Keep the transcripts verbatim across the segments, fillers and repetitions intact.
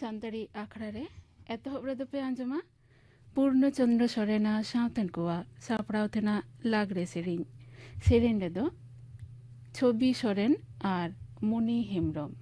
ᱥᱟᱱᱛᱟᱲᱤ ᱟᱠᱷᱲᱟ ᱨᱮ ᱮᱛᱚᱦᱚᱵ ᱨᱮᱫᱚ ᱯᱮ ᱟᱸᱡᱚᱢᱟ ᱯᱩᱨᱱᱚ ᱪᱚᱸᱫᱽᱨᱚ ᱥᱚᱨᱮᱱᱟᱜ ᱥᱟᱶᱛᱮᱱ ᱠᱚᱣᱟᱜ ᱥᱟᱯᱲᱟᱣ ᱛᱮᱱᱟᱜ ᱞᱟᱜᱽᱲᱮ ᱥᱮᱨᱮᱧ᱾ ᱥᱮᱨᱮᱧ ᱨᱮᱫᱚ ᱪᱷᱚᱵᱤ ᱥᱚᱨᱮᱱ ᱟᱨ ᱢᱩᱱᱤ ᱦᱮᱢᱵᱽᱨᱚᱢ᱾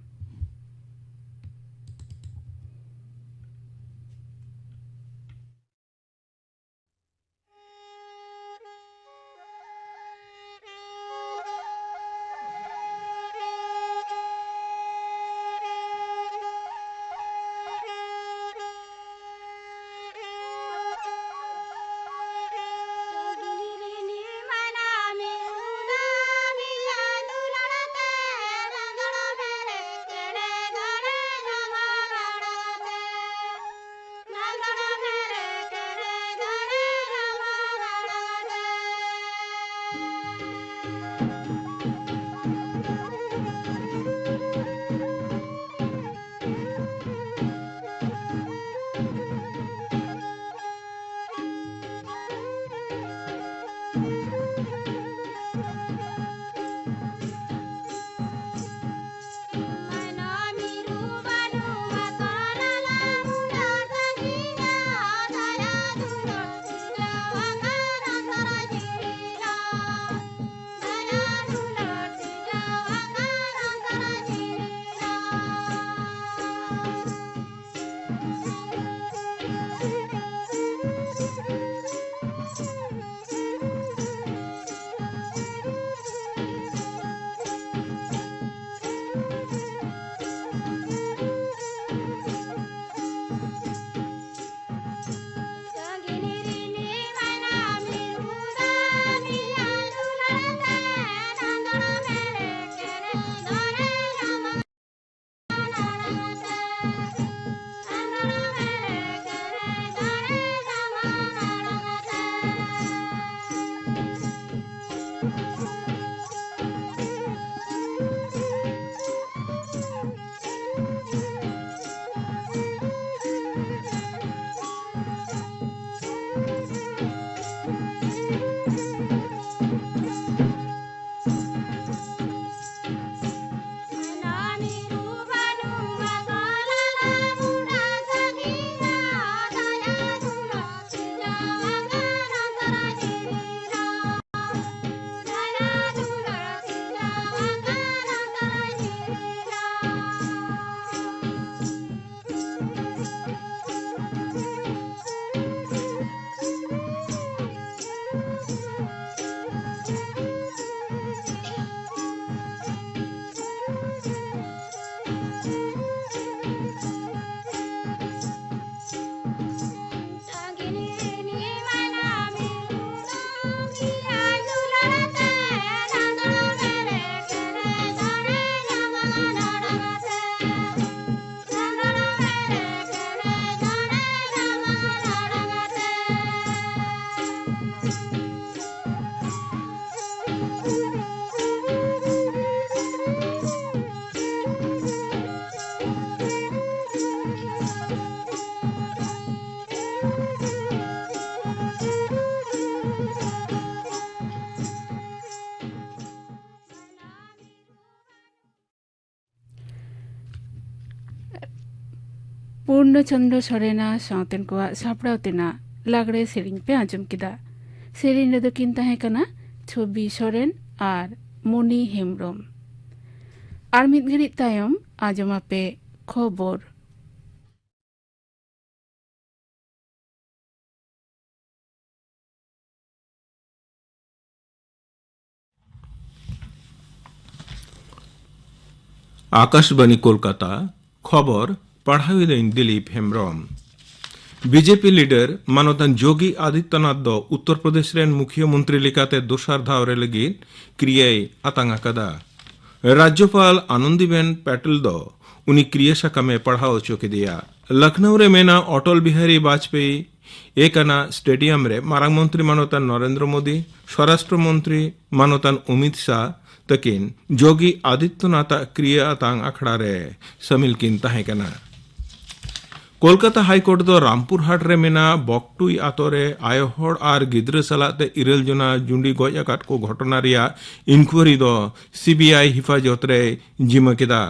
ᱯᱩᱨᱱᱚ ᱪᱚᱱᱫᱨᱚ ᱥᱚᱨᱮᱱᱟᱜ ᱥᱟᱶᱛᱮᱱ ᱠᱚᱣᱟᱜ ᱥᱟᱯᱲᱟᱣ ᱛᱮᱱᱟᱜ ᱞᱟᱜᱽᱲᱮ ᱥᱮᱨᱮᱧ ᱯᱮ ᱟᱸᱡᱚᱢ ᱠᱮᱫᱟ᱾ ᱥᱮᱨᱮᱧ ᱨᱮᱫᱚ ᱠᱤᱱ ᱛᱟᱦᱮᱸ ᱠᱟᱱᱟ ᱪᱷᱚᱵᱤ ᱥᱚᱨᱮᱱ ᱟᱨ ᱢᱚᱱᱤ ᱦᱮᱢᱵᱽᱨᱚᱢ᱾ ᱟᱨ ᱢᱤᱫ ᱜᱷᱟᱹᱲᱤᱡ ᱛᱟᱭᱚᱢ ᱟᱸᱡᱚᱢᱟᱯᱮ ᱠᱷᱚᱵᱚᱨ᱾ ᱟᱠᱟᱥᱵᱟᱱᱤ ᱠᱳᱞᱠᱟᱛᱟ, ᱠᱷᱚᱵᱚᱨ ᱯᱟᱲᱦᱟᱣᱤᱫᱟᱹᱧ ᱫᱤᱞᱤᱯ ᱦᱮᱢᱵᱽᱨᱚᱢ᱾ ᱵᱤᱡᱮᱯᱤ ᱞᱤᱰᱟᱨ ᱢᱟᱱᱚᱛᱟᱱ ᱡᱳᱜᱤ ᱟᱫᱤᱛᱭᱚᱱᱟᱛᱷ ᱫᱚ ᱩᱛᱛᱚᱨ ᱯᱨᱚᱫᱮᱥ ᱨᱮᱱ ᱢᱩᱠᱷᱤᱭᱟᱹ ᱢᱚᱱᱛᱨᱤ ᱞᱮᱠᱟᱛᱮ ᱫᱚᱥᱟᱨ ᱫᱷᱟᱣ ᱨᱮ ᱞᱟᱹᱜᱤᱫ ᱠᱨᱤᱭᱟᱭ ᱟᱛᱟᱝ ᱟᱠᱟᱫᱟ᱾ ᱨᱟᱡᱽᱡᱚᱯᱟᱞ ᱟᱱᱚᱱᱫᱤᱵᱮᱱ ᱯᱟᱴᱮᱞ ᱫᱚ ᱩᱱᱤ ᱠᱨᱤᱭᱟᱹ ᱥᱟᱠᱟᱢᱮ ᱯᱟᱲᱦᱟᱣ ᱦᱚᱪᱚ ᱠᱮᱫᱮᱭᱟ᱾ ᱞᱚᱠᱷᱱᱚᱣ ᱨᱮ ᱢᱮᱱᱟᱜ ᱚᱴᱚᱞ ᱵᱤᱦᱟᱨᱤ ᱵᱟᱡᱽᱯᱮᱭᱤ ᱮᱠᱟᱱᱟ ᱥᱴᱮᱰᱤᱭᱟᱢ ᱨᱮ ᱢᱟᱨᱟᱝ ᱢᱚᱱᱛᱨᱤ ᱢᱟᱱᱚᱛᱟᱱ ᱱᱚᱨᱮᱱᱫᱨᱚ ᱢᱳᱫᱤ, ᱥᱣᱚᱨᱟᱥᱴᱨᱚ ᱢᱚᱱᱛᱨᱤ ᱢᱟᱱᱚᱛᱟᱱ ᱚᱢᱤᱛ ᱥᱟᱦ ᱛᱟᱹᱠᱤᱱ ᱡᱳᱜᱤ ᱟᱫᱤᱛᱭᱚᱱᱟᱛᱷ ᱟᱜ ᱠᱨᱤᱭᱟᱹ ᱟᱛᱟᱝ ᱟᱠᱷᱲᱟ ᱨᱮ ᱥᱟᱹᱢᱤᱞ ᱠᱤᱱ ᱛᱟᱦᱮᱸ ᱠᱟᱱᱟ᱾ ᱠᱳᱞᱠᱟᱛᱟ ᱦᱟᱭ ᱠᱳᱨᱴ ᱫᱚ ᱨᱟᱢᱯᱩᱨᱦᱟᱴ ᱨᱮ ᱢᱮᱱᱟᱜ ᱵᱚᱠᱴᱩᱭ ᱟᱛᱳ ᱨᱮ ᱟᱭᱳ ᱦᱚᱲ ᱟᱨ ᱜᱤᱫᱽᱨᱟᱹ ᱥᱟᱞᱟᱜ ᱛᱮ ᱤᱨᱟᱹᱞ ᱡᱚᱱᱟ ᱡᱩᱸᱰᱤ ᱜᱚᱡ ᱟᱠᱟᱫ ᱠᱚ ᱜᱷᱚᱴᱚᱱᱟ ᱨᱮᱭᱟᱜ ᱤᱱᱠᱩᱭᱟᱨᱤ ᱫᱚ ᱥᱤᱵᱤᱟᱭ ᱦᱮᱯᱷᱟᱡᱚᱛ ᱨᱮᱭ ᱡᱤᱢᱟᱹ ᱠᱮᱫᱟ᱾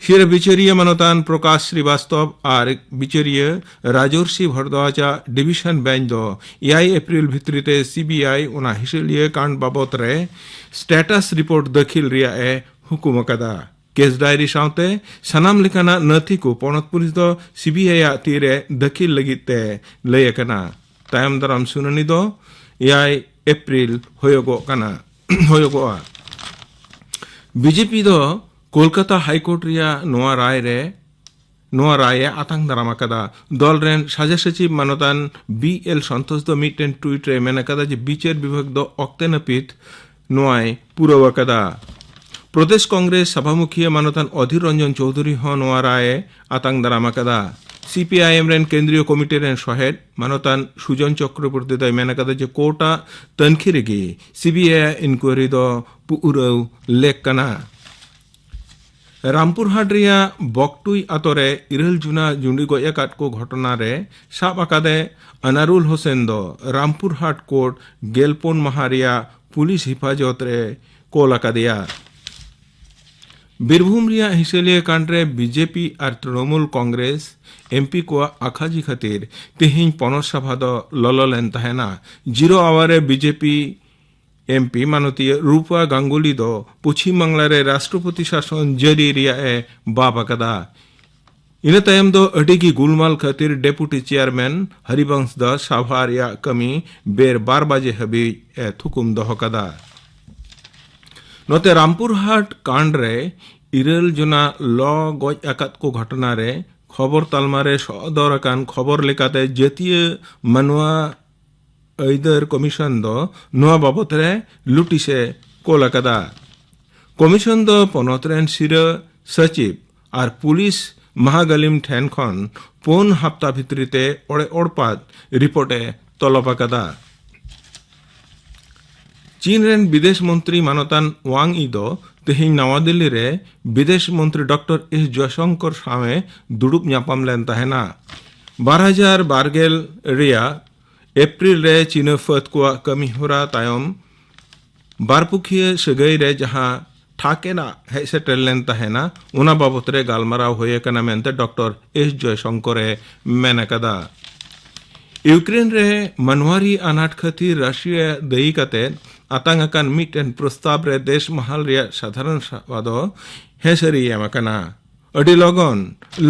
ᱥᱤᱨᱟᱹ ᱵᱤᱪᱟᱹᱨᱤᱭᱟᱹ ᱢᱟᱱᱚᱛᱟᱱ ᱯᱨᱚᱠᱟᱥ ᱥᱨᱤᱵᱟᱥᱛᱚᱵ ᱟᱨ ᱵᱤᱪᱟᱹᱨᱤᱭᱟᱹ ᱨᱟᱡᱚᱨᱥᱤ ᱵᱷᱚᱨᱫᱣᱟᱡᱽ ᱟᱜ ᱰᱤᱵᱤᱥᱚᱱ ᱵᱮᱧᱪ ᱫᱚ ᱮᱭᱟᱭ ᱮᱯᱨᱤᱞ ᱵᱷᱤᱛᱨᱤ ᱛᱮ ᱥᱤᱵᱤᱟᱭ ᱚᱱᱟ ᱦᱤᱥᱟᱹᱞᱤᱭᱟᱹ ᱠᱟᱱᱰ ᱵᱟᱵᱚᱛ ᱨᱮ ᱥᱴᱮᱴᱟᱥ ᱨᱤᱯᱳᱨᱴ ᱫᱟᱹᱠᱷᱤᱞ ᱨᱮᱭᱟᱜ ᱮ ᱦᱩᱠᱩᱢ ᱟᱠᱟᱫᱟ᱾ ᱠᱮᱥ ᱰᱟᱭᱨᱤ ᱥᱟᱶᱛᱮ ᱥᱟᱱᱟᱢ ᱞᱮᱠᱟᱱᱟᱜ ᱱᱟᱹᱛᱷᱤ ᱠᱚ ᱯᱚᱱᱚᱛ ᱯᱩᱞᱤᱥ ᱫᱚ ᱥᱤᱵᱤᱟᱭ ᱟᱜ ᱛᱤᱨᱮ ᱫᱟᱹᱠᱷᱤᱞ ᱞᱟᱹᱜᱤᱫ ᱛᱮ ᱞᱟᱹᱭ ᱟᱠᱟᱱᱟ᱾ ᱛᱟᱭᱚᱢ ᱫᱟᱨᱟᱢ ᱥᱩᱱᱟᱹᱱᱤ ᱫᱚ ᱮᱭᱟᱭ ᱮᱯᱨᱤᱞ ᱦᱩᱭᱩᱜᱚᱜ ᱠᱟᱱᱟ, ᱦᱩᱭᱩᱜᱚᱜᱼᱟ᱾ ᱵᱤᱡᱮᱯᱤ ᱫᱚ ᱠᱳᱞᱠᱟᱛᱟ ᱦᱟᱭ ᱠᱳᱨᱴ ᱨᱮᱭᱟᱜ ᱱᱚᱣᱟ ᱨᱟᱭ ᱨᱮ, ᱱᱚᱣᱟ ᱨᱟᱭ ᱮ ᱟᱛᱟᱝ ᱫᱟᱨᱟᱢ ᱟᱠᱟᱫᱟ᱾ ᱫᱚᱞ ᱨᱮᱱ ᱥᱟᱡᱟ ᱥᱚᱪᱤᱵᱽ ᱢᱟᱱᱚᱛᱟᱱ ᱵᱤ ᱮᱞ ᱥᱚᱱᱛᱳᱥ ᱫᱚ ᱢᱤᱫᱴᱮᱱ ᱴᱩᱭᱤᱴ ᱨᱮ ᱢᱮᱱ ᱟᱠᱟᱫᱟ ᱡᱮ ᱵᱤᱪᱟᱹᱨ ᱵᱤᱵᱷᱟᱜᱽ ᱫᱚ ᱚᱠᱛᱮ ᱱᱟᱹᱯᱤᱛ ᱱᱚᱣᱟᱭ ᱯᱩᱨᱟᱹᱣ ᱟᱠᱟᱫᱟ᱾ ᱯᱨᱚᱫᱮᱥ ᱠᱚᱝᱜᱨᱮᱥ ᱥᱚᱵᱷᱟᱢᱩᱠᱷᱤᱭᱟᱹ ᱢᱟᱱᱚᱛᱟᱱ ᱚᱫᱷᱤᱨ ᱨᱚᱧᱡᱚᱱ ᱪᱳᱣᱫᱷᱩᱨᱤ ᱦᱚᱸ ᱱᱚᱣᱟ ᱨᱟᱭ ᱮ ᱟᱛᱟᱝ ᱫᱟᱨᱟᱢ ᱟᱠᱟᱫᱟ᱾ ᱥᱤ ᱯᱤ ᱟᱭ ᱮᱢ ᱨᱮᱱ ᱠᱮᱱᱫᱨᱤᱭᱚ ᱠᱚᱢᱤᱴᱤ ᱨᱮᱱ ᱥᱚᱦᱮᱫ ᱢᱟᱱᱚᱛᱟᱱ ᱥᱩᱡᱚᱱ ᱪᱚᱠᱨᱚᱵᱚᱨᱛᱤ ᱫᱚᱭ ᱢᱮᱱ ᱟᱠᱟᱫᱟ ᱡᱮ ᱠᱳᱨᱴ ᱟᱜ ᱛᱟᱹᱱᱠᱷᱤ ᱨᱮᱜᱮ ᱥᱤ ᱵᱤ ᱟᱭ ᱟᱜ ᱤᱱᱠᱩᱭᱟᱨᱤ ᱫᱚ ᱯᱩᱨᱟᱹᱣ ᱞᱮᱠ ᱠᱟᱱᱟ᱾ ᱨᱟᱢᱯᱩᱨᱦᱟᱴ ᱨᱮᱭᱟᱜ ᱵᱚᱠᱴᱩᱭ ᱟᱛᱳ ᱨᱮ ᱤᱨᱟᱹᱞ ᱡᱩᱱᱟ ᱡᱩᱸᱰᱤ ᱜᱚᱡ ᱟᱠᱟᱫ ᱠᱚ ᱜᱷᱚᱴᱚᱱᱟ ᱨᱮ ᱥᱟᱵ ᱟᱠᱟᱫᱮ ᱟᱱᱟᱨᱩᱞ ᱦᱳᱥᱮᱱ ᱫᱚ ᱨᱟᱢᱯᱩᱨᱦᱟᱴ ᱠᱳᱨᱴ ᱜᱮᱞᱯᱩᱱ ᱢᱟᱦᱟ ᱨᱮᱭᱟᱜ ᱯᱩᱞᱤᱥ ᱦᱮᱯᱷᱟᱡᱚᱛ ᱨᱮ ᱠᱳᱞ ᱟᱠᱟᱫᱮᱭᱟ᱾ ᱵᱤᱨᱵᱷᱩᱢ ᱨᱮᱭᱟᱜ ᱦᱤᱥᱟᱹᱞᱤᱭᱟᱹ ᱠᱟᱱᱰ ᱨᱮ ᱵᱤᱡᱮᱯᱤ ᱟᱨ ᱛᱨᱤᱱᱚᱢᱩᱞ ᱠᱚᱝᱜᱨᱮᱥ ᱮᱢᱯᱤ ᱠᱚᱣᱟᱜ ᱟᱠᱷᱟᱡᱤ ᱠᱷᱟᱹᱛᱤᱨ ᱛᱮᱦᱮᱧ ᱯᱚᱱᱚᱛ ᱥᱚᱵᱷᱟ ᱫᱚ ᱞᱚᱞᱚ ᱞᱮᱱ ᱛᱟᱦᱮᱱᱟ᱾ ᱡᱤᱨᱳ ᱟᱣᱟᱨ ᱨᱮ ᱵᱤᱡᱮᱯᱤ ᱮᱢᱯᱤ ᱢᱟᱱᱚᱛᱤᱭᱟᱹ ᱨᱩᱯᱟ ᱜᱟᱝᱜᱩᱞᱤ ᱫᱚ ᱯᱚᱪᱷᱤᱢ ᱵᱟᱝᱞᱟ ᱨᱮ ᱨᱟᱥᱴᱨᱚᱯᱚᱛᱤ ᱥᱟᱥᱚᱱ ᱡᱟᱹᱨᱤ ᱨᱮᱭᱟᱜ ᱮ ᱵᱟᱵ ᱟᱠᱟᱫᱟ᱾ ᱤᱱᱟᱹ ᱛᱟᱭᱚᱢ ᱫᱚ ᱟᱹᱰᱤ ᱜᱮ ᱜᱩᱞᱢᱟᱞ ᱠᱷᱟᱹᱛᱤᱨ ᱰᱮᱯᱩᱴᱤ ᱪᱮᱭᱟᱨᱢᱮᱱ ᱦᱚᱨᱤᱵᱚᱝᱥ ᱫᱟᱥ ᱥᱟᱵᱷᱟ ᱨᱮᱭᱟᱜ ᱠᱟᱹᱢᱤ ᱵᱮᱨ ᱵᱟᱨ ᱵᱟᱡᱮ ᱦᱟᱹᱵᱤᱡ ᱮ ᱛᱷᱩᱠᱩᱢ ᱫᱚᱦᱚ ᱠᱟᱫᱟ᱾ ᱱᱚᱛᱮ ᱨᱟᱢᱯᱩᱨᱦᱟᱴ ᱠᱟᱱᱰ ᱨᱮ ᱤᱨᱟᱹᱞ ᱡᱚᱱᱟ ᱞᱚ ᱜᱚᱡ ᱟᱠᱟᱫ ᱠᱚ ᱜᱷᱚᱴᱚᱱᱟ ᱨᱮ ᱠᱷᱚᱵᱚᱨ ᱛᱟᱞᱢᱟ ᱨᱮ ᱥᱚᱫᱚᱨ ᱟᱠᱟᱱ ᱠᱷᱚᱵᱚᱨ ᱞᱮᱠᱟᱛᱮ ᱡᱟᱹᱛᱤᱭᱟᱹ ᱢᱟᱱᱣᱟ ᱟᱹᱭᱫᱟᱹᱨ ᱠᱚᱢᱤᱥᱚᱱ ᱫᱚ ᱱᱚᱣᱟ ᱵᱟᱵᱚᱛ ᱨᱮ ᱞᱩᱴᱤᱥ ᱮ ᱠᱳᱞ ᱟᱠᱟᱫᱟ᱾ ᱠᱚᱢᱤᱥᱚᱱ ᱫᱚ ᱯᱚᱱᱚᱛ ᱨᱮᱱ ᱥᱤᱨᱟᱹ ᱥᱚᱪᱤᱵᱽ ᱟᱨ ᱯᱩᱞᱤᱥ ᱢᱟᱦᱟᱜᱟᱹᱞᱤᱢ ᱴᱷᱮᱱ ᱠᱷᱚᱱ ᱯᱩᱱ ᱦᱟᱯᱛᱟ ᱵᱷᱤᱛᱨᱤ ᱛᱮ ᱚᱲᱮ ᱚᱲᱯᱟᱛ ᱨᱤᱯᱳᱨᱴ ᱮ ᱛᱚᱞᱚᱵ ᱟᱠᱟᱫᱟ᱾ ᱪᱤᱱ ᱨᱮᱱ ᱵᱤᱫᱮᱥ ᱢᱚᱱᱛᱨᱤ ᱢᱟᱱᱚᱛᱟᱱ ᱣᱟᱝ ᱤ ᱫᱚ ᱛᱮᱦᱮᱧ ᱱᱟᱣᱟ ᱫᱤᱞᱞᱤ ᱨᱮ ᱵᱤᱫᱮᱥ ᱢᱚᱱᱛᱨᱤ ᱰᱚᱠᱴᱚᱨ ᱮᱥ ᱡᱚᱭᱥᱚᱝᱠᱚᱨ ᱥᱟᱶ ᱮ ᱫᱩᱲᱩᱵ ᱧᱟᱯᱟᱢ ᱞᱮᱱ ᱛᱟᱦᱮᱱᱟ᱾ ᱵᱟᱨ ᱦᱟᱡᱟᱨ ᱵᱟᱨ ᱜᱮᱞ ᱨᱮᱭᱟᱜ ᱮᱯᱨᱤᱞ ᱨᱮ ᱪᱤᱱᱟ ᱯᱷᱟᱹᱫ ᱠᱚᱣᱟᱜ ᱠᱟᱹᱢᱤ ᱦᱚᱨᱟ ᱛᱟᱭᱚᱢ ᱵᱟᱨᱯᱩᱠᱷᱤᱭᱟᱹ ᱥᱟᱹᱜᱟᱹᱭ ᱨᱮ ᱡᱟᱦᱟᱸ ᱴᱷᱟᱠ ᱮᱱᱟᱜ ᱦᱮᱡ ᱥᱮᱴᱮᱨ ᱞᱮᱱ ᱛᱟᱦᱮᱱᱟ, ᱚᱱᱟ ᱵᱟᱵᱚᱛ ᱨᱮ ᱜᱟᱞᱢᱟᱨᱟᱣ ᱦᱩᱭ ᱟᱠᱟᱱᱟ ᱢᱮᱱᱛᱮ ᱰᱚᱠᱴᱚᱨ ᱮᱥ ᱡᱚᱭᱥᱚᱝᱠᱚᱨ ᱮ ᱢᱮᱱ ᱟᱠᱟᱫᱟ᱾ ᱤᱭᱩᱠᱨᱮᱱ ᱨᱮ ᱢᱟᱱᱣᱟᱨᱤ ᱟᱱᱟᱴ ᱠᱷᱟᱹᱛᱤᱨ ᱨᱟᱥᱤᱭᱟ ᱫᱟᱹᱭᱤ ᱠᱟᱛᱮ ᱟᱛᱟᱝ ᱟᱠᱟᱱ ᱢᱤᱫᱴᱮᱱ ᱯᱨᱚᱥᱛᱟᱵ ᱨᱮ ᱫᱮᱥ ᱢᱟᱦᱟᱞ ᱨᱮᱭᱟᱜ ᱥᱟᱫᱷᱟᱨᱚᱱ ᱥᱚᱵᱷᱟ ᱫᱚ ᱦᱮᱸᱥᱟᱹᱨᱤ ᱮᱢ ᱟᱠᱟᱱᱟ᱾ ᱟᱹᱰᱤ ᱞᱚᱜᱚᱱ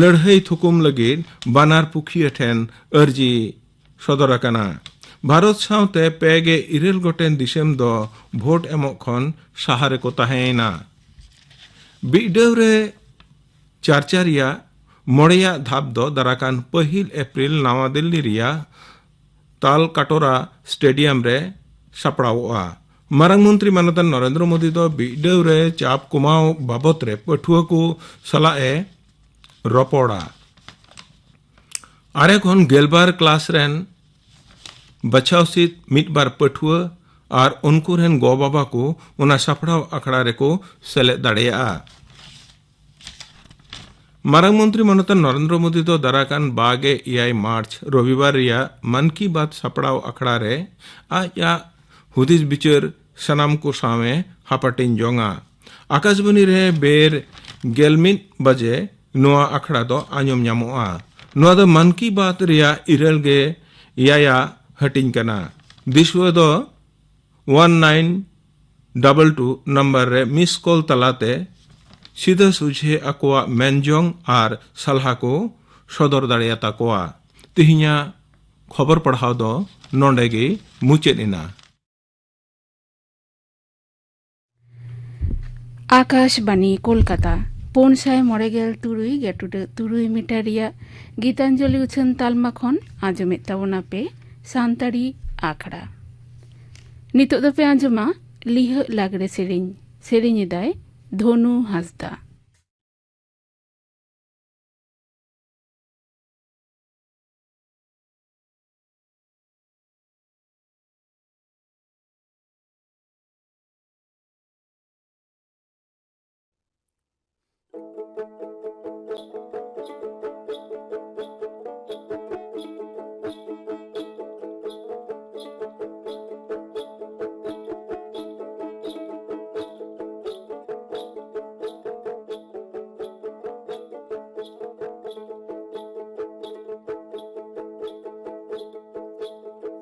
ᱞᱟᱹᱲᱦᱟᱹᱭ ᱛᱷᱩᱠᱩᱢ ᱞᱟᱹᱜᱤᱫ ᱵᱟᱱᱟᱨ ᱯᱩᱠᱷᱤᱭᱟᱹ ᱴᱷᱮᱱ ᱟᱹᱨᱡᱤ ᱥᱚᱫᱚᱨ ᱟᱠᱟᱱᱟ᱾ ᱵᱷᱟᱨᱚᱛ ᱥᱟᱶᱛᱮ ᱯᱮ ᱜᱮ ᱤᱨᱟᱹᱞ ᱜᱚᱴᱮᱱ ᱫᱤᱥᱚᱢ ᱫᱚ ᱵᱷᱳᱴ ᱮᱢᱚᱜ ᱠᱷᱚᱱ ᱥᱟᱦᱟ ᱨᱮᱠᱚ ᱛᱟᱦᱮᱸᱭᱮᱱᱟ᱾ ᱵᱤᱰᱟᱹᱣ ᱨᱮ ᱪᱟᱨᱪᱟ ᱨᱮᱭᱟᱜ ᱢᱚᱬᱮᱭᱟᱜ ᱫᱷᱟᱯ ᱫᱚ ᱫᱟᱨᱟᱠᱟᱱ ᱯᱟᱹᱦᱤᱞ ᱮᱯᱨᱤᱞ ᱱᱟᱣᱟ ᱫᱤᱞᱞᱤ ᱨᱮᱭᱟᱜ ᱛᱟᱞ ᱠᱟᱴᱳᱨᱟ ᱥᱴᱮᱰᱤᱭᱟᱢ ᱨᱮ ᱥᱟᱯᱲᱟᱣᱚᱜᱼᱟ᱾ ᱢᱟᱨᱟᱝ ᱢᱚᱱᱛᱨᱤ ᱢᱟᱱᱚᱛᱟᱱ ᱱᱚᱨᱮᱱᱫᱨᱚ ᱢᱳᱫᱤ ᱫᱚ ᱵᱤᱰᱟᱹᱣ ᱨᱮ ᱪᱟᱯ ᱠᱚᱢᱟᱣ ᱵᱟᱵᱚᱛ ᱨᱮ ᱯᱟᱹᱴᱷᱩᱣᱟᱹ ᱠᱚ ᱥᱟᱞᱟᱜ ᱮ ᱨᱚᱯᱚᱲᱟ᱾ ᱟᱨᱮ ᱠᱷᱚᱱ ᱜᱮᱞᱵᱟᱨ ᱠᱞᱟᱥ ᱨᱮᱱ ᱵᱟᱪᱷᱟᱣ ᱥᱤᱫ ᱢᱤᱫ ᱵᱟᱨ ᱯᱟᱹᱴᱷᱩᱣᱟᱹ ᱟᱨ ᱩᱱᱠᱩ ᱨᱮᱱ ᱜᱚ ᱵᱟᱵᱟ ᱠᱚ ᱚᱱᱟ ᱥᱟᱯᱲᱟᱣ ᱟᱠᱷᱲᱟ ᱨᱮᱠᱚ ᱥᱮᱞᱮᱫ ᱫᱟᱲᱮᱭᱟᱜᱼᱟ᱾ ᱢᱟᱨᱟᱝ ᱢᱚᱱᱛᱨᱤ ᱢᱟᱱᱚᱛᱟᱱ ᱱᱚᱨᱮᱱᱫᱨᱚ ᱢᱳᱫᱤ ᱫᱚ ᱫᱟᱨᱟᱠᱟᱱ ᱵᱟᱜᱮ ᱮᱭᱟᱭ ᱢᱟᱨᱪ ᱨᱚᱵᱤᱵᱟᱨ ᱨᱮᱭᱟᱜ ᱢᱟᱱ ᱠᱤ ᱵᱟᱛ ᱥᱟᱯᱲᱟᱣ ᱟᱠᱷᱲᱟ ᱨᱮ ᱟᱡ ᱟᱜ ᱦᱩᱫᱤᱥ ᱵᱤᱪᱟᱹᱨ ᱥᱟᱱᱟᱢ ᱠᱚ ᱥᱟᱶ ᱮ ᱦᱟᱯᱟᱴᱤᱧ ᱡᱚᱝᱟ᱾ ᱟᱠᱟᱥᱵᱟᱱᱤ ᱨᱮ ᱵᱮᱨ ᱜᱮᱞ ᱢᱤᱫ ᱵᱟᱡᱮ ᱱᱚᱣᱟ ᱟᱠᱷᱲᱟ ᱫᱚ ᱟᱸᱡᱚᱢ ᱧᱟᱢᱚᱜᱼᱟ᱾ ᱱᱚᱣᱟ ᱫᱚ ᱢᱟᱱ ᱠᱤ ᱵᱟᱛ ᱨᱮᱭᱟᱜ ᱤᱨᱟᱹᱞ ᱜᱮ ᱮᱭᱟᱭᱟ ᱦᱟᱹᱴᱤᱧ ᱠᱟᱱᱟ᱾ ᱫᱤᱥᱩᱣᱟᱹ ᱫᱚ one nine double two number ᱨᱮ ᱢᱤᱥ ᱠᱚᱞ ᱛᱟᱞᱟᱛᱮ ᱥᱤᱫᱷᱟᱹ ᱥᱚᱡᱷᱮ ᱟᱠᱚᱣᱟᱜ ᱢᱮᱱᱡᱚᱝ ᱟᱨ ᱥᱟᱞᱦᱟ ᱠᱚ ᱥᱚᱫᱚᱨ ᱫᱟᱲᱮᱭᱟᱛᱟ ᱠᱚᱣᱟ᱾ ᱛᱮᱦᱮᱧᱟᱜ ᱠᱷᱚᱵᱚᱨ ᱯᱟᱲᱦᱟᱣ ᱫᱚ ᱱᱚᱰᱮ ᱜᱮ ᱢᱩᱪᱟᱹᱫ ᱮᱱᱟ᱾ ᱟᱠᱟᱥᱵᱟᱱᱤ ᱠᱳᱞᱠᱟᱛᱟ, ᱯᱩᱱ ᱥᱟᱭ ᱢᱚᱬᱮ ᱜᱮᱞ ᱛᱩᱨᱩᱭ ᱜᱮᱴᱩᱰᱟᱹᱜ ᱛᱩᱨᱩᱭ ᱢᱤᱴᱟᱨ ᱨᱮᱭᱟᱜ ᱜᱤᱛᱟᱧᱡᱚᱞᱤ ᱩᱪᱷᱟᱹᱱ ᱛᱟᱞᱢᱟ ᱠᱷᱚᱱ ᱟᱸᱡᱚᱢᱮᱫ ᱛᱟᱵᱚᱱᱟ ᱯᱮ ᱥᱟᱱᱛᱟᱲᱤ ᱟᱠᱷᱲᱟ᱾ ᱱᱤᱛᱚᱜ ᱫᱚᱯᱮ ᱟᱸᱡᱚᱢᱟ ᱞᱤᱦᱟᱹᱜ ᱞᱟᱜᱽᱲᱮ ᱥᱮᱨᱮᱧ᱾ ᱥᱮᱨᱮᱧ ᱮᱫᱟᱭ ᱫᱷᱚᱱᱩ ᱦᱟᱸᱥᱫᱟ᱾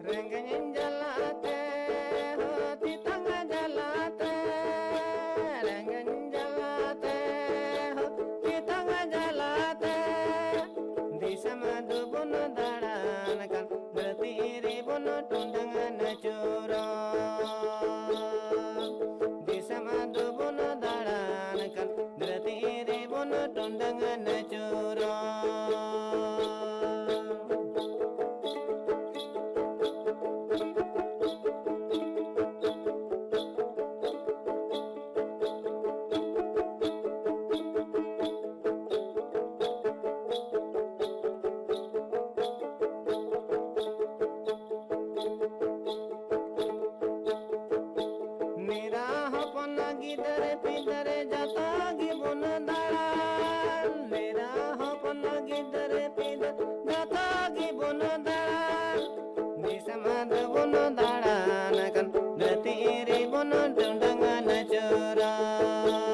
ᱨᱮᱸᱜᱮᱡ ᱡᱟᱞᱟᱛᱮ, ᱦᱚ, ᱛᱮᱛᱟᱝ ᱡᱟᱞᱟᱛᱮ, ᱨᱮᱸᱜᱮᱡ ᱡᱟᱞᱟᱛᱮ, ᱦᱚ, ᱛᱮᱛᱟᱝ ᱡᱟᱞᱟᱛᱮ, ᱫᱤᱥᱚᱢ ᱫᱚᱵᱚᱱ ᱫᱟᱬᱟᱱ ᱠᱟᱱ, ᱫᱷᱟᱹᱨᱛᱤ ᱨᱮᱵᱚᱱ ᱴᱚᱸᱰᱟᱝ ᱟᱹᱪᱩᱨᱚᱜ᱾ ᱫᱤᱥᱚᱢ ᱫᱚᱵᱚᱱ ᱫᱟᱬᱟᱱ ᱠᱟᱱ, ᱫᱷᱟᱹᱨᱛᱤ ᱨᱮᱵᱚᱱ ᱴᱚᱸᱰᱟᱝ ᱟᱹᱪᱩᱨᱚᱜ᱾ ᱢᱮᱨᱟ ᱦᱚᱯᱚᱱ ᱜᱤᱫᱟᱹᱨ ᱯᱤᱫᱟᱹᱨ ᱡᱚᱛᱚ ᱜᱮᱵᱚᱱ ᱫᱟᱬᱟᱱ᱾ ᱢᱮᱨᱟ ᱦᱚᱯᱚᱱ ᱜᱤᱫᱟᱹᱨ ᱯᱤᱫᱟᱹᱨ ᱡᱚᱛᱚ ᱜᱮᱵᱚᱱ ᱫᱟᱬᱟᱱ᱾ ᱫᱤᱥᱚᱢ ᱫᱚᱵᱚᱱ ᱫᱟᱬᱟᱱ ᱠᱟᱱ, ᱫᱷᱟᱹᱨᱛᱤ ᱨᱮᱵᱚᱱ ᱴᱚᱸᱰᱟᱝ ᱟᱹᱪᱩᱨᱚᱜ᱾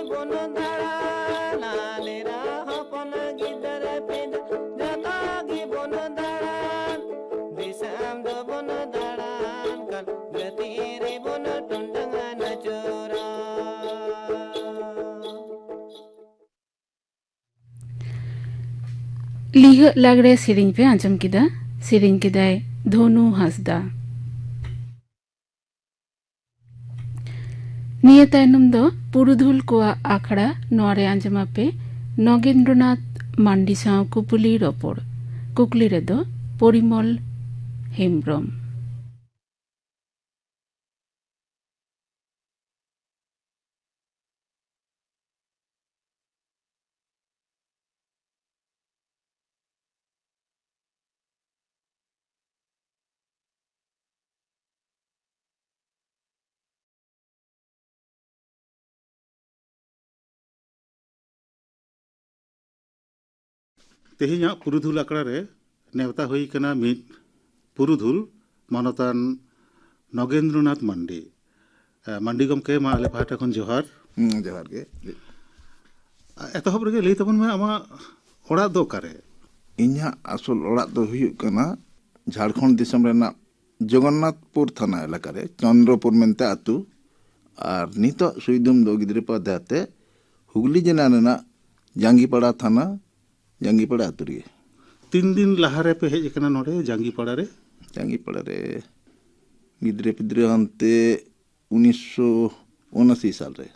ᱵᱚᱱ ᱫᱟᱬᱟᱱᱟ ᱞᱮᱨᱟ ᱦᱚᱯᱚᱱ ᱜᱤᱫᱟᱹᱨ ᱯᱤᱫᱟᱹᱨ, ᱡᱚᱛᱚ ᱜᱮᱵᱚᱱ ᱫᱟᱬᱟᱱ, ᱫᱤᱥᱚᱢ ᱫᱚᱵᱚᱱ ᱫᱟᱬᱟᱱ ᱠᱟᱱ, ᱜᱟᱛᱮ ᱨᱮᱵᱚᱱ ᱴᱚᱸᱰᱟᱝ ᱟᱹᱪᱩᱨᱚᱜ᱾ ᱞᱤᱦᱟᱹᱜ ᱞᱟᱜᱽᱲᱮ ᱥᱮᱨᱮᱧ ᱯᱮ ᱟᱸᱡᱚᱢ ᱠᱮᱫᱟ᱾ ᱥᱮᱨᱮᱧ ᱠᱮᱫᱟᱭ ᱫᱷᱚᱱᱩ ᱦᱟᱸᱥᱫᱟ᱾ ᱱᱤᱭᱟᱹ ᱛᱟᱭᱱᱚᱢ ᱫᱚ ᱯᱩᱨᱩᱫᱷᱩᱞ ᱠᱚᱣᱟᱜ ᱟᱠᱷᱲᱟ᱾ ᱱᱚᱣᱟ ᱨᱮ ᱟᱸᱡᱚᱢ ᱟᱯᱮ ᱱᱚᱜᱮᱱᱫᱨᱚᱱᱟᱛᱷ ᱢᱟᱱᱰᱤ ᱥᱟᱶ ᱠᱩᱯᱩᱞᱤ ᱨᱚᱯᱚᱲ᱾ ᱠᱩᱠᱞᱤ ᱨᱮᱫᱚ ᱯᱚᱨᱤᱢᱚᱞ ᱦᱮᱢᱵᱽᱨᱚᱢ᱾ ᱛᱮᱦᱮᱧᱟᱜ ᱯᱩᱨᱩᱫᱷᱩᱞ ᱟᱠᱷᱲᱟ ᱨᱮ ᱱᱮᱣᱛᱟ ᱦᱩᱭ ᱠᱟᱱᱟ ᱢᱤᱫ ᱯᱩᱨᱩᱫᱷᱩᱞ, ᱢᱟᱱᱚᱛᱟᱱ ᱱᱚᱜᱮᱱᱫᱨᱚᱱᱟᱛᱷ ᱢᱟᱱᱰᱤ᱾ ᱮ, ᱢᱟᱱᱰᱤ ᱜᱚᱢᱠᱮ, ᱢᱟ ᱟᱞᱮ ᱯᱟᱦᱴᱟ ᱠᱷᱚᱱ ᱡᱚᱦᱟᱨ᱾ ᱦᱩᱸ, ᱡᱚᱦᱟᱨ ᱜᱮ᱾ ᱮᱛᱚᱦᱚᱵ ᱨᱮᱜᱮ ᱞᱟᱹᱭ ᱛᱟᱵᱚᱱ ᱢᱮ, ᱟᱢᱟᱜ ᱚᱲᱟᱜ ᱫᱚ ᱚᱠᱟᱨᱮ? ᱤᱧᱟᱹᱜ ᱟᱥᱚᱞ ᱚᱲᱟᱜ ᱫᱚ ᱦᱩᱭᱩᱜ ᱠᱟᱱᱟ ᱡᱷᱟᱲᱠᱷᱚᱸᱰ ᱫᱤᱥᱚᱢ ᱨᱮᱱᱟᱜ ᱡᱚᱜᱚᱱᱱᱟᱛᱷᱯᱩᱨ ᱛᱷᱟᱱᱟ ᱮᱞᱟᱠᱟ ᱨᱮ, ᱪᱚᱱᱫᱨᱚᱯᱩᱨ ᱢᱮᱱᱛᱮ ᱟᱹᱛᱩ᱾ ᱟᱨ ᱱᱤᱛᱚᱜ ᱥᱩᱭᱫᱩᱢ ᱫᱚ ᱜᱤᱫᱽᱨᱟᱹ ᱯᱟᱫᱷᱮ ᱟᱛᱮ ᱦᱩᱜᱽᱞᱤ ᱡᱮᱞᱟ ᱨᱮᱱᱟᱜ ᱡᱟᱸᱜᱤᱯᱟᱲᱟ ᱛᱷᱟᱱᱟ, ᱡᱟᱸᱜᱤᱯᱟᱲᱟ ᱟᱹᱛᱩ ᱨᱮᱜᱮ᱾ ᱛᱤᱱ ᱫᱤᱱ ᱞᱟᱦᱟ ᱨᱮᱯᱮ ᱦᱮᱡ ᱟᱠᱟᱱᱟ ᱱᱚᱰᱮ ᱡᱟᱸᱜᱤᱯᱟᱲᱟ ᱨᱮ? ᱡᱟᱸᱜᱤᱯᱟᱲᱟ ᱨᱮ ᱜᱤᱫᱽᱨᱟᱹ ᱯᱤᱫᱽᱨᱟᱹ ᱦᱟᱱᱛᱮ ᱩᱱᱤᱥᱥᱚ ᱩᱱᱟᱥᱤ ᱥᱟᱞ ᱨᱮ᱾